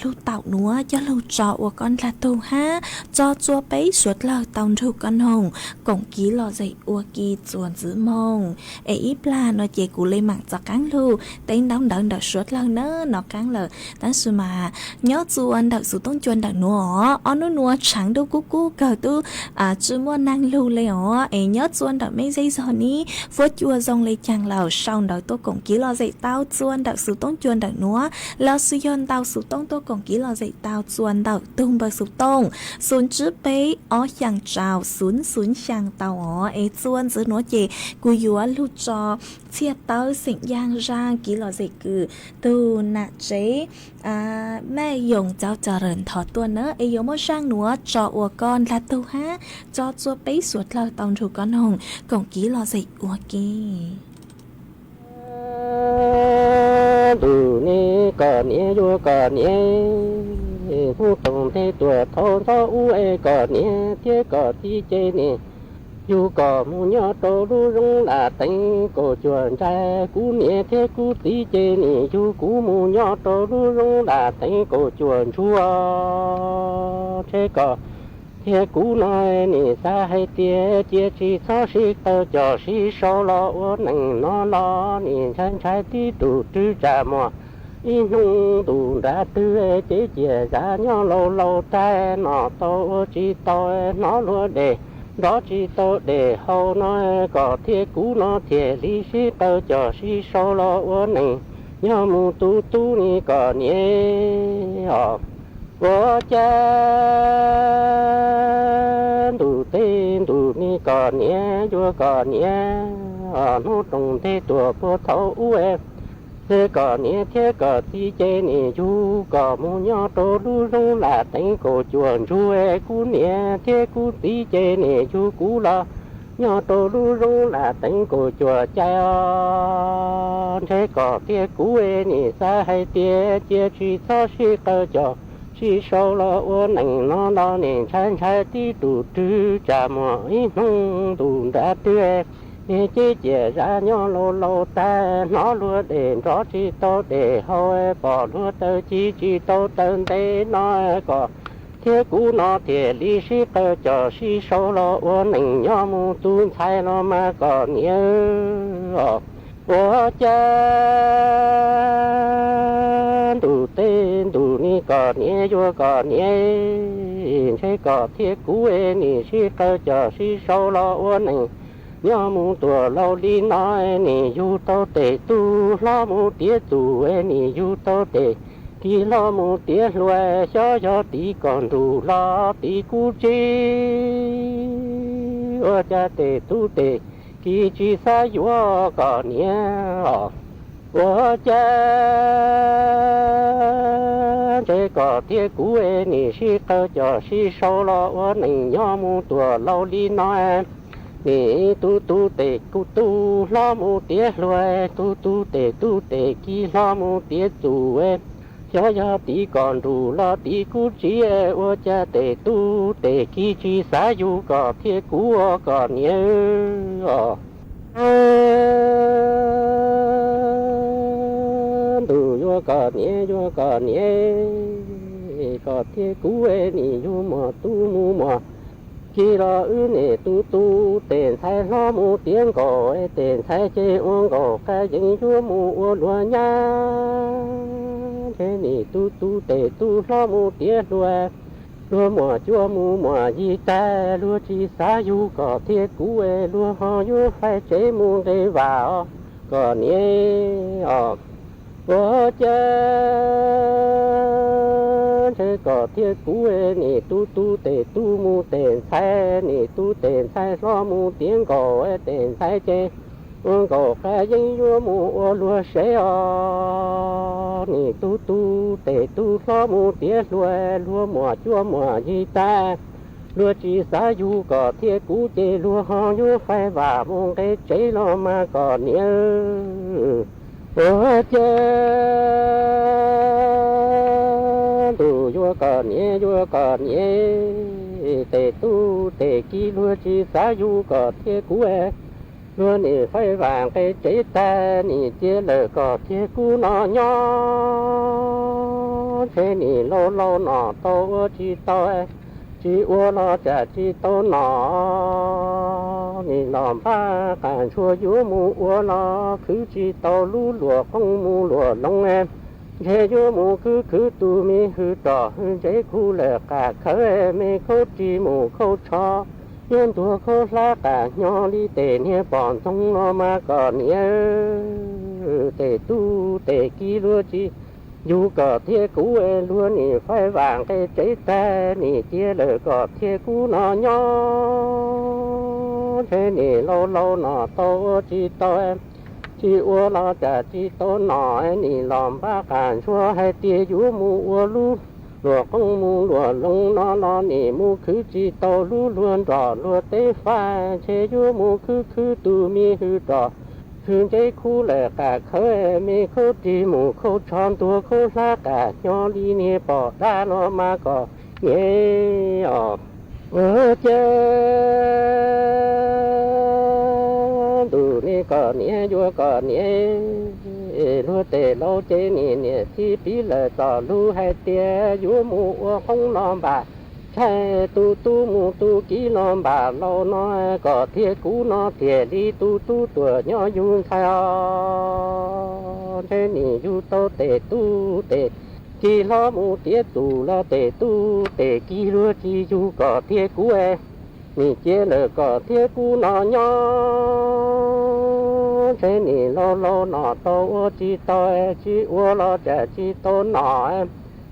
lug taum nuav coj lug tso ua koj ndlag tug hab tso txuas peb suav dlawg tau nrug koj noog koom kev lom zem ua ke txuas ntxiv moog. Es ib plag nuav ces kuv le maam rov qaab lug teb ntaub ntawv ntawm suav dlawg na no qaab lawm. Tab sis mas nyob txuas ntawm xuv toob cua ntawm nuav os, ob nub nuav tshaav ntuj kub kub kawg tub tsi muaj neeg lug le os. Es nyob txuas ntawm mej zej zog neb huab cua zoo le caag lawm sau ntawv tuaj koom kev lom zem tau txuas ntawm xuv toob cua ntawm nuav, lossis yog ntau xuv toob tuaj koom kev lom zem tau txuas ntawm tug npawb xuv toob xoom tsib peb ob xyaa rau xoom xoom xyaa tau os. Es txuas ntxiv nuav ces kuv yuav lug tso Txhiaj Tawb xeem Yaaj zaaj kev lom zem kws tug nam tsev Mej Yoo Cauj Ca Ras nthov tuaj na. Es yuav muab zaaj nuav tso ua koj ndlag tug hab tso txuas peb suav dlawg tau nrug koj noog koom kev lom zem ua ke. Ntuj ne kom niam yuav kom niam, hnub toom nteg tuaj thauj ntxov ub es kom niam thiab kom txiv ces niam yug kom mus nyob rau lub zoov Lam Teev Kaum Cuam ntshe kuv niam thiab kuv txiv ces niam yug kuv mus nyob rau lub zoov Lam Teev Kaum Cuam ntsuag. Ntshe kom thiab kuv no niam xav hais tias cia tsis txhob sib qawm coj sib sau los ua neej no los niam ntshai ntshai tib tug twb tsam muag ib hnub ntuj nrab twg ces cia zaj nyob laus laus taig no tau ua tsis tau hnov luag dej nrov tsis tau dej haus no kom thiab kuv no thiaj li sib qawm coj sib sau los ua neej nyob mus tu tu ne kom niam os. Ua cas ntuj teb ntuj ne kom niam yuav kom niam, hnub toom nteg tuaj puag thaum ub es kom niam thiab kom txiv ces niam yug kom mus nyob rau lub zoov Lam Teev Kaum Cuam ntsuag. Kuv niam thiab kuv txiv ces niam yug kuv los nyob rau lub zoov Lam Teev Kaum Cuam cai os. Ntshe kom thiab kuv niam xav hais tias cia tsis txhob sib qawm coj sib sau los ua neej no los nim ntshai ntshai tib tug twg tsam muaj ib hnub ntuj nrab twg, niag ceb ciam zaj nyob laus laus tag hnov luag dej nrov tsis tau dej haus, pom luag taw ci tsis tau taw ntev no, koj thiab kuv no thiaj li sib qawm coj sib sau los ua neej nyob mus tu ntxhais los mas koj niam. Ua cas ntuj tej ntuj ni koj niam yuav koj niam, ntshe koj thiab kuv nim sib qawm coj sib sau los ua neej nyob mus tuaj laus li no, nim yug tau tes tub hlob mus tiav txuj, nim yug tau tes kiv hlob mus tiav hluas, xyov yog tim koj nruj los tim kuv tsev, ua cas tes tub tes kiv tsis xav yuav koj niam. Ua cas ntshe koj thiab kuv nim sib qawm coj sib sau los ua neej nyob mus tuaj laus li no, nim tu tu tes kuv tub hlob mus tiav hluas, tu tu tes tub tes kiv hlob mus tiav txuj, xyov yog tim koj nruj los tim kuv tsev, ua cas tes tub tes kiv tsis xav yug koj thiab kuv ua koj niam. Ntuj yuav koj niam yuav koj niam, koj thiab kuv nim yug muaj tub mus muaj kiv los wb nim tu tu tes ntxhais hlob mus tiav nkaus, tes ntxhais ces ua nkaus qab yees yuav mus ua luag nyab. Ntshe nim tu tu tes tub hlob mus tiav hluas, luag muaj cuab mus muaj yig tag, luag tsis xav yug koj thiab kuv, luag ho yuav faib tsev mus nqe vam os koj niam os. Ua cas ntshe koj thiab kuv nim tu tu tes tub mus tes ntxhais, nim tu tes ntxhais hlob mus tiav nkaus, tes ntxhais ces ua nkaus qab yees yuav mus ua luag sev os. Nim tu tu tes tub hlob mus tiav hluas, luag muaj cuab muaj yig tag, luag tsis xav yug koj thiab kuv ces luag ho yuav faib vam mus nqe tsev los mas koj niam. Ua cas ntuj yuav koj niam yuav koj niam, tes tub tes kiv luag tsis xav yug koj thiab kuv, luag nim faib vam nqe tsev tag nim cia lawm koj thiab kuv no nyob. Ntshe nim laus laus nom tau ua tsis tau, tsis ua los tsam tsis tau nom, nim los npaj qas ntshua yuav mus ua los khwv tsis tau lub luam qoob mus luam loo, ntshe yuav mus khwv khwv tus me hwj roj hwj ntsev khu lawm qas khawv, me khaub ris mus khaub tsho, yuav ntuag khaub hlab qas hnyo li tes niag pom ntxoog los mas koj niam. Tes tub tes kiv luag tsis yug koj thiab kuv, luag nim faib vam nqe tsev tag nim cia lawm koj thiab kuv no nyob. Ntshe nim laus laus nom tau ua tsis tau, tsis ua los tsam tsis tau nom, nim los npaj qas ntshua hais tias yuav mus ua lub luam qoob mus luam loo no los nim mus khwv tsis tau lub luag nroj luag teb faj, ntshe yuav mus khwv khwv tus me hwj roj hwj ntsev khu lawm qas khawv, me khaub ris mus khaub tsho ntuag khaub hlab qas hnyo li niag pom dab los mas koj niam os. Ua cas ntuj ne koj niam yuav koj niam, luag tes laus ces nim niam txiv piv lawm txoj lus hais tias yuav mus ua qoob los npam tshais, tu tub mus tu kiv los npam laus no, koj thiab kuv no thiaj li tu tub tuaj nyob yug ntxhais os. Ntshe nim yug tau tes tub tes kiv hlob mus tiav txuj los tes tub tes kiv luag tsis yug koj thiab kuv, nim cia lawm koj thiab kuv no nyob. Ntshe nim laus laus nom tau ua tsis tau, tsis ua los tsam tsis tau nom,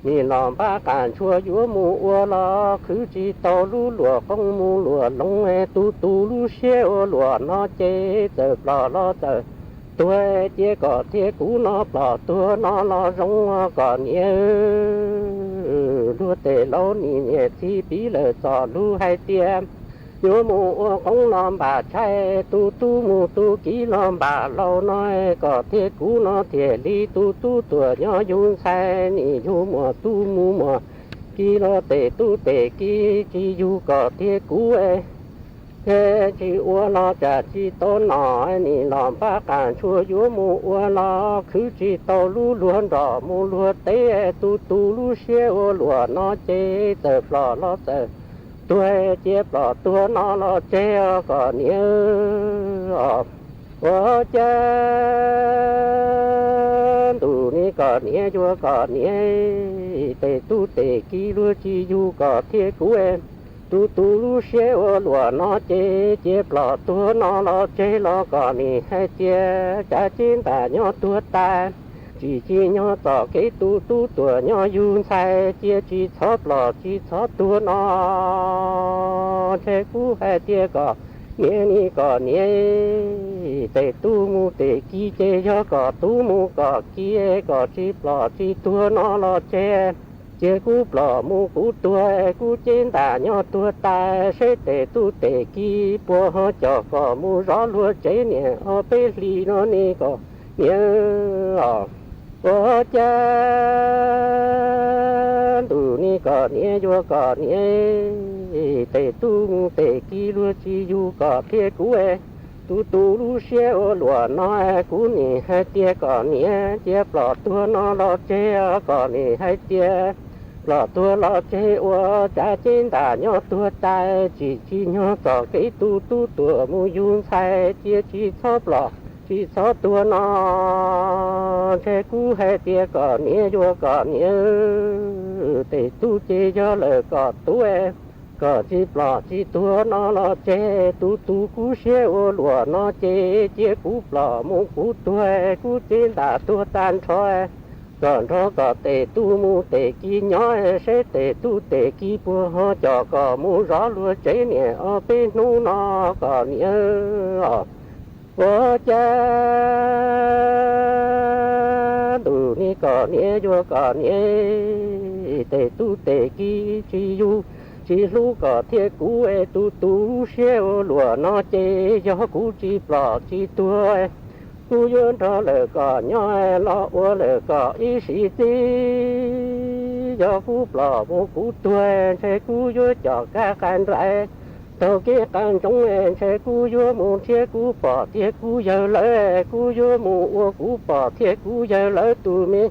nim los npaj qas ntshua yuav mus ua los khwv tsis tau lub luam qoob mus luam loo, tu tu lub siab ua luam no ces txawm plom los txawm tuag, cia koj thiab kuv no plom tuag no los zoo koj niam. Luag tes laus nim niam txiv piv lawm txoj lus hais tias yuav mus ua qoob los npam tshais, tu tub mus tu kiv los npam laus no, koj thiab kuv no thiaj li tu tub tuaj nyob yug ntxhais, nim yug muaj tub mus muaj Kis los tes tub tes kis tsis yug kom thiab kuv, tsis ua los tsam tsis tau nom, nim los npaj qas ntshua yuav mus ua los khwv tsis tau lub luag nrog mus luag teb, tus tus lub siab ua luam no ces txawm plom los txawm tuag, cia plom tuag no los tseg os kom niam. Ua cas ntuj ni kom niam yuav kom niam, tes tub tes kis luag tsis yug kom thiab kuv, tus tus lub siab ua luam no ces cia plom tuag no los tseg los kom niam hais tias tsav ceb ntam nyob tuag tas, tsis tsim nyog txom kev tus tub tuam nyob yug ntxhais, cia tsis txhob plom tsis txhob tuag no. Ntshe kuv hais tias kom niam ni kom niam, tes tub mus tes kis ces yog kom tub mus kom kis, kom tsis plom tsis tuag no los tseg. Cia kuv plom mus kuv tuag, kuv ceb ntam nyob tuag tas, seb tes tub tes kis puas ho com kom mus zov luag tsev niam ob peb hlis no ne kom niam. Ua cas ntuj ni kom niam yuav kom niam, tes tub mus tes kis luag tsis yug kom thiab kuv, tus tus lub siab ua luam no, kuv nim hais tias kom niam cia plom tuag no los tseg, kom nim hais tias plom tuag los tseg ua tsav ceb ntam nyob tuag tas, tsis tsim nyog txom kev tus tub tuam mus yug ntxhais, cia tsis txhob plom tsis txhob tuag no. Ntshe kuv hais tias kom niam yuav kom niam, tes tub ces yog lawm kom tub, kom tsis plom tsis tuag no los tseg, tus tus kuv siab ua luam no ces cia kuv plom mus kuv tuag, kuv ceb ntam tuag tag nrho, kom nrog kom tes tub mus tes kis nyob, seb tes tub tes kis puas ho com kom mus zov luag tsev niam ob peb hnub no kom niam. Ua cas ntuj ni kom niam yuav kom niam, tes tub tes kis tsis yug tsis hlub kom thiab kuv, tus tus lub siab ua luam no ces yog kuv tsis plom tsis tuag, kuv yuav nrog lawm kom nyob, los ua lawm kom ib sim txij. Yog kuv plom mus kuv tuag, ntshe kuv yuav com kab qas nraim taug kev qas ntsoov, ntshe kuv yuav mus nrhiav kuv pog thiab kuv yawg lawv, kuv yuav mus ua kuv pog thiab kuv yawg lawv tus me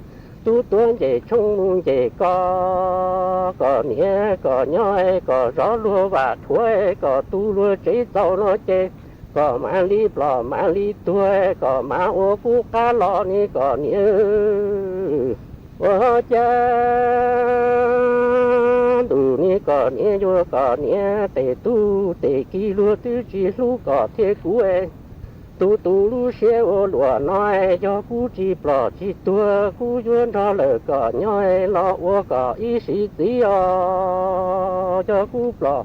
tub tuav nce tshoob mus nce kos, kom niam kom nyob kom zov luag vam dhuav, kom tu luag tsev txaus no ces kom mam li plom mam li tuag, kom mam ua kuv qab los ni kom niam. Ua cas ntuj ni kom niam yuav kom niam, tes tub tes kis luag twb tsis hlub kom thiab kuv, tus tus lub siab ua luam no, yog kuv tsis plom tsis tuag, kuv yuav nrog lawm kom nyob, los ua kom ib sim txij os. Yog kuv plom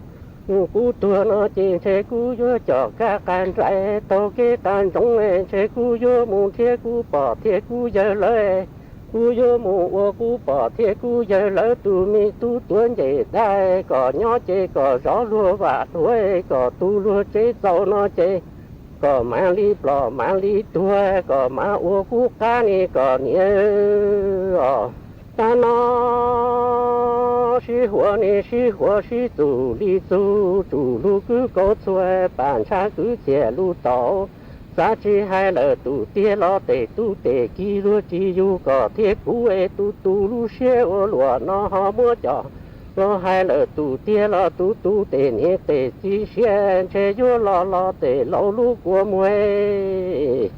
mus kuv tuag no ces ntshe kuv yuav com kab qas nraim taug kev qas ntsoov, ntshe kuv yuav mus nrhiav kuv pog thiab kuv yawg lawv, kuv yuav mus ua kuv pog thiab kuv yawg lawv tus me tub tuav nce dab, kom nyob ces kom zov luag vam dhuav, kom tu luag tsev txaus no ces kom mam li plom mam li tuag, kom mam ua kuv qab ni kom niam os. Tag no sib huam ni sib huam sib txuj li txug, tsuj lug kwb kaus txhua, pam ntshav kwv txhiaj lug tau. Xav tsis hais lawm tus tiag los tes tub tes kis luag tsis yug kom thiab kuv, tus tus lub siab ua luam no ho muab com los hais lawm tus tiag los tus tus tes niam tes txiv siab, ntshe yuav los los tes laus lub kua muag.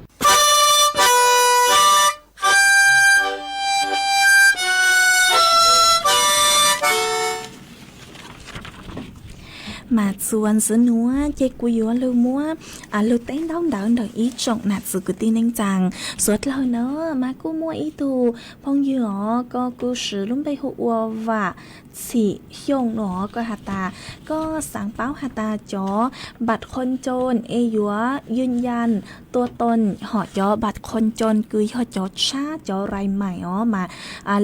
Mas txuas ntxiv nuav ces kuv yuav lug muab lug teb ntaub ntawv ntawm ib tsoom nam txiv kwv tij neej tsaa. Suav dlawg na, mas kuj muaj ib tug phooj ywg os, koj kuj siv lub npe hu ua Vam Txhim Xyooj no, koj has tas koj xaav paub has tas cov bạt khuôn trôn es yuavยืนยันตัวตน hom cov bạt khuôn trôn kws yog cov tshab cov rai mais os mas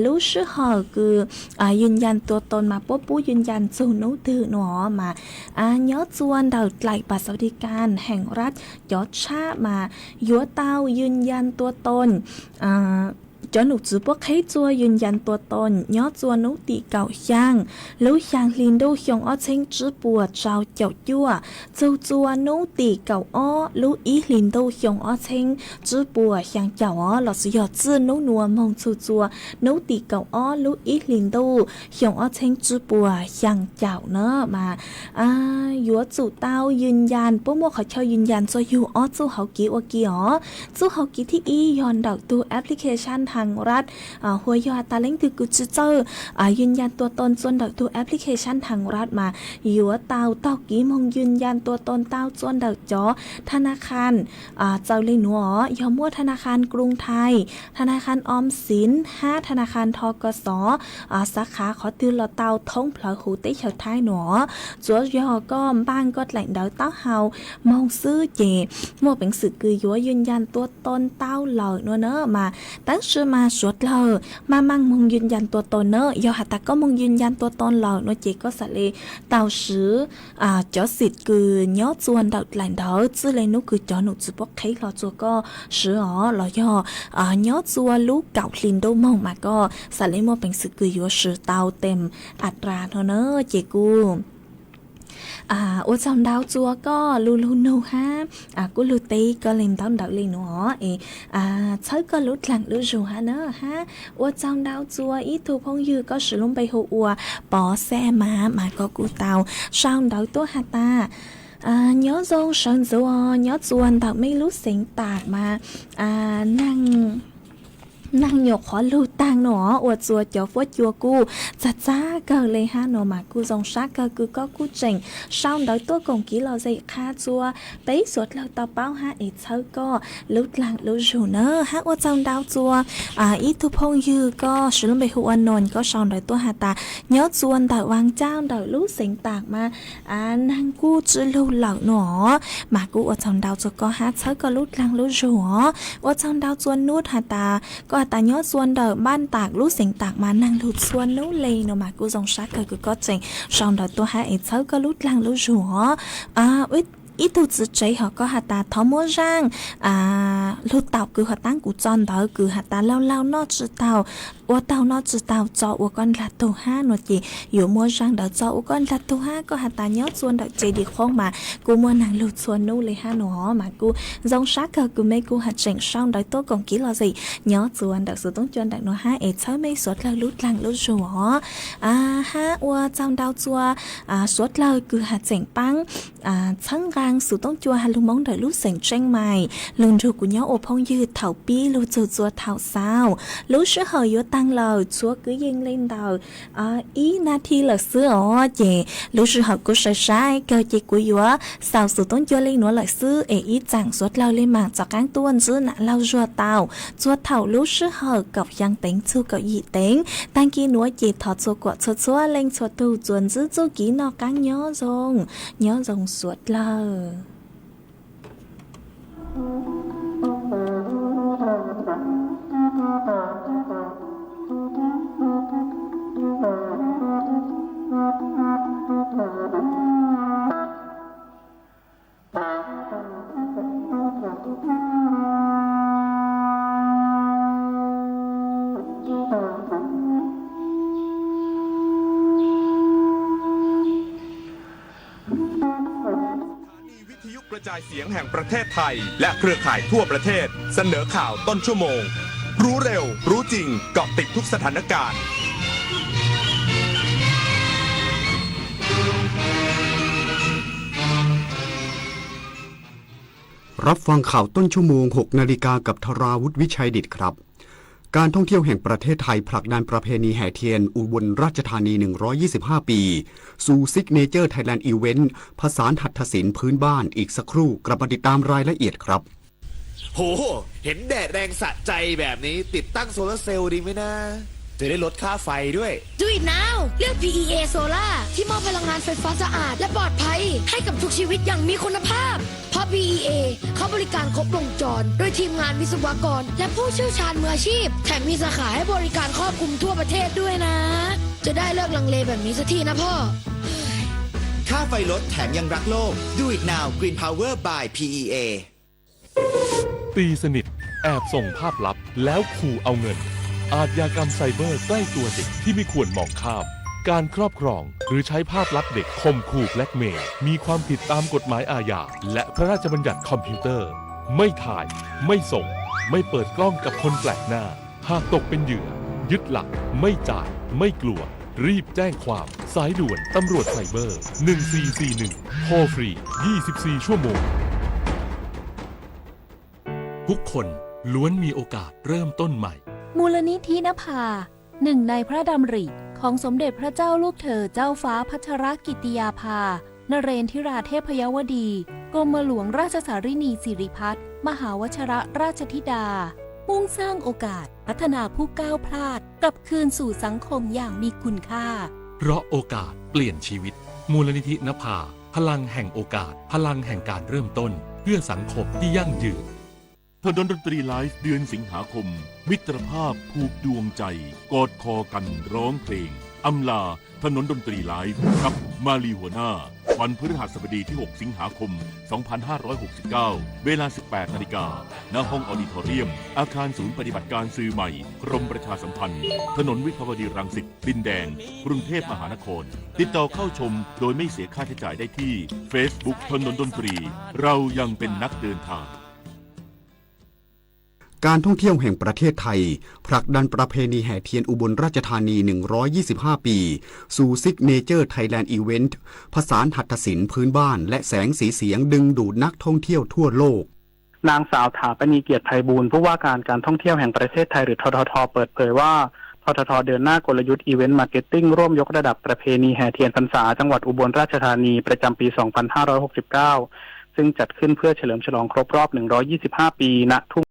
lub sij hawm kws ยืนยันตัวตน mas puab pub ยืนยัน txug nub twg no mas nyob txua ntawm dlaim บัตรสวัสดิการแห่งรัฐ cov tshab mas yuav tau ยืนยันตัวตน cov nom tswv puab qheb txuas yws yas tuam toom nyob txuas nub tim kaum xyaa lub xyaa hli ntuj xyoo ob txheeb tsib puas rau caum cuaj, txug txuas nub tim kaum ob lub ib hli ntuj xyoo ob txheeb tsib puas xyaa caum os, los sis yog txij nub nuav moog txug txuas nub tim kaum ob lub ib hli ntuj xyoo ob txheeb tsib puas xyaa caum na mas yuav tsum tau yws yas, puab muaj qhov chaw yws yas txuas yug ob txuj hauv kev ua ke os. Txuj hauv kev thib ib yog ntawm tug application Thaaj Rat, hua yog has tas leej twg kws tsi txawj yws yas tuam toom txuas ntawm tug application Thaaj Rat mas yuav tau taug kev moog yws yas tuam toom tau txuas ntawm cov tha na khan txawm le nuav os, yog muaj tha na khan Krung Thai, tha na khan Om Sin hab tha na khan Tho Ko Xov, xav khav qhov twg los tau thoob plawg huv teb chaws Thaib nuav. Tsuav yog koj npaaj koj dlaim ntawv taub hau moog xwb ces muaj peev xwm kws yuav yws yas tuam toom tau lawm nuav na mas, tab sis mas suav dlawg maj maaj moog yws yas tuam toom na, yog has tas koj moog yws yas tuam toom lawm nuav ces koj xaav le tau swv cov xim kws nyob txuas ntawm dlaim ntawv txij le nub kws cov nom tswv puab qheb hlo txuas koj swv os, los yog nyob txuas lub kaum hli ntuj moog mas koj xaav le muaj peev xwm kws yuav swv tau tem a ras no na, ces kuj ua tsaug ntau txuas koj lug lug nug hab kuj lug teb koj le ntawv ntawd le nuav es txhawb koj lub dlaag lub zug hab na hab. Ua tsaug ntau txuas ib tug phooj ywg koj swv lub npe hu ua Pov Xaj Mav mas koj kuj tau sau ntawv tuaj has tas nyob zoo sawv ntxuv, nyob txuas ntawm mej lub xeev tam mas neeg nyuam qhuav lug taag no ua txuas cov fuab cua kuj txag txag kawg le hab no mas kuj zoo sab kawg kws koj kuj tseem sau ntawv tuaj koom kev lom zem qha txuas peb suav dlawg tau paub hab es txhawb koj lub dlaag lub zug na hab. Ua tsaug ntau txuas ib tug phooj ywg koj swv lub npe hu ua Noos, koj sau ntawv tuaj has tas nyob txuas ntawm Vaas Caaj ntawm lub xeev tam mas neeg kuj tsi lug lawm no mas kuj ua tsaug ntau txuas koj hab txhawb koj lub dlaag lub zug os. Ua tsaug ntau txuas Nub has tas koj has tas nyob txuas ntawm Npaaj Tam lub xeev tam mas neeg lug txhua nub le no mas kuj zoo sab kawg kws koj tseem sau ntawv tuaj hab es txhawb koj lub dlaag lub zug os. Ib tug txiv tsev hom koj has tas thov muab zaaj lug taum kws hov taab kuv tso ntawv kws has tas laug laug noj tsi taug, ua taug noj tsi taug tso ua koj ndlag tug hab no ces yuav muab zaaj ntawd tso ua koj ndlag tug hab. Koj has tas nyob txuas ntawm Ces Dis Qhoob mas kuj muaj neeg lug txhua nub le hab no mas kuj zoo sab kawg kws mej kuj has tseem sau ntawv tuaj koom kev lom zem nyob txuas ntawm xuv toob cua ntawm no hab es txhawb mej suav dlawg lub dlaag lub zug os. Hab ua tsaug ntau txuas suav dlawg kws has tseem paab txhawb nqaa xuv toob cua has lug Moob ntawm lub xeev Tseeb Mais lug nrug kuv nyob ua phooj ywg thaum pib lug txug txuas thaum xaus. Lub sij hawm yuav taag lawm, txhua kwv yees le ntawm ib nas this lawm xwb os. Ces lub sij hawm kuj sai sai kawg ces kuv yuav xaus xuv toob cua le nuav lawm xwb es ib txhia suav dlawg le maam rov qaab tuaj ntsib nam laug zuag tau txhua thaum lub sij hawm kaum xyaa teev txug kaum yim teev. Taag kis nuav ces thov txhua kuam txhua txhua leej txhua tug txuas ntsib txuj kev noj qaab nyob zoo, nyob zoo suav dlawg.สถานีวิทยุกระจายเสียงแห่งประเทศไทยและเครือข่ายทั่วประเทศเสนอข่าวต้นชั่วโมง รู้เร็ว รู้จริง เกาะติดทุกสถานการณ์ รับฟังข่าวต้นชั่วโมง หกนาฬิกา กับธราวุฒิ วิชัยดิษฐครับ การท่องเที่ยวแห่งประเทศไทยผลักดันประเพณีแห่เทียนอุบลราชธานี หนึ่งร้อยยี่สิบห้า ปี สู่ Signature Thailand Event ผสานหัตถศิลป์พื้นบ้าน อีกสักครู่กลับมาติดตามรายละเอียดครับ โห เห็นแดดแรงสะใจแบบนี้ ติดตั้งโซลาร์เซลล์ดีไหมนะ จะได้ลดค่าไฟด้วย Do it now เลือก พีอีเอ Solar ที่มอบพลังงานไฟฟ้าสะอาดและปลอดภัยให้กับทุกชีวิตอย่างมีคุณภาพ เพราะ พีอีเอ เขาบริการครบวงจร ด้วยทีมงานวิศวกร และผู้เชี่ยวชาญมืออาชีพ แถมมีสาขาให้บริการครอบคลุมทั่วประเทศด้วยนะ จะได้เลิกลังเลแบบนี้สักทีนะพ่อ ค่าไฟลดแถมยังรักโลก Do it now Green Power by พีอีเอ ตีสนิท แอบส่งภาพลับแล้วขู่เอาเงิน อาชญากรรมไซเบอร์ใกล้ตัวเด็กที่ไม่ควรมองข้าม การครอบครองหรือใช้ภาพลับเด็กข่มขู่แบล็กเมย์ มีความผิดตามกฎหมายอาญา และพระราชบัญญัติคอมพิวเตอร์ ไม่ถ่าย ไม่ส่ง ไม่เปิดกล้องกับคนแปลกหน้า หากตกเป็นเหยื่อ ยึดหลัก ไม่จ่าย ไม่กลัว รีบแจ้งความ สายด่วนตำรวจไซเบอร์ หนึ่งสี่สี่หนึ่ง โทรฟรี ยี่สิบสี่ ชั่วโมง ทุกคนล้วนมีโอกาสเริ่มต้นใหม่ มูลนิธินภา หนึ่งในพระดำริของสมเด็จพระเจ้าลูกเธอเจ้าฟ้าพัชรกิติยาภา นเรนทิราเทพยวดี กรมหลวงราชสารินีสิริพัฒน์ มหาวชรราชธิดา มุ่งสร้างโอกาสพัฒนาผู้ก้าวพลาดกลับคืนสู่สังคมอย่างมีคุณค่า เพราะโอกาสเปลี่ยนชีวิต มูลนิธินภา พลังแห่งโอกาส พลังแห่งการเริ่มต้น เพื่อสังคมที่ยั่งยืน ถนนดนตรีไลฟ์เดือนสิงหาคม มิตรภาพผูกดวงใจ กอดคอกันร้องเพลง อำลาถนนดนตรีไลฟ์ กับมาลีหัวหน้า วันพฤหัสบดีที่ หก สิงหาคม สองพันห้าร้อยหกสิบเก้า เวลา สิบแปด นาฬิกา ณ ห้องออดิทอเรียม อาคารศูนย์ปฏิบัติการสื่อใหม่ กรมประชาสัมพันธ์ ถนนวิภาวดีรังสิต ดินแดง กรุงเทพมหานคร ติดต่อเข้าชมโดยไม่เสียค่าใช้จ่ายได้ที่ Facebook ถนนดนตรี เรายังเป็นนักเดินทาง การท่องเที่ยวแห่งประเทศไทย ผลักดันประเพณีแห่เทียนอุบลราชธานี หนึ่งร้อยยี่สิบห้า ปี สู่ Signature Thailand Event ผสานหัตถศิลป์พื้นบ้านและแสงสีเสียงดึงดูดนักท่องเที่ยวทั่วโลก นางสาว ถาปณี เกียรติไพบูลย์ ผู้ว่าการการท่องเที่ยวแห่งประเทศไทย หรือ ททท เปิดเผยว่า ททท เดินหน้ากลยุทธ์ Event Marketing ร่วมยกระดับประเพณีแห่เทียนพรรษาจังหวัดอุบลราชธานี ประจำปี สองพันห้าร้อยหกสิบเก้า ซึ่งจัดขึ้นเพื่อเฉลิมฉลองครบรอบ หนึ่งร้อยยี่สิบห้า ปี ณ ทุ่ง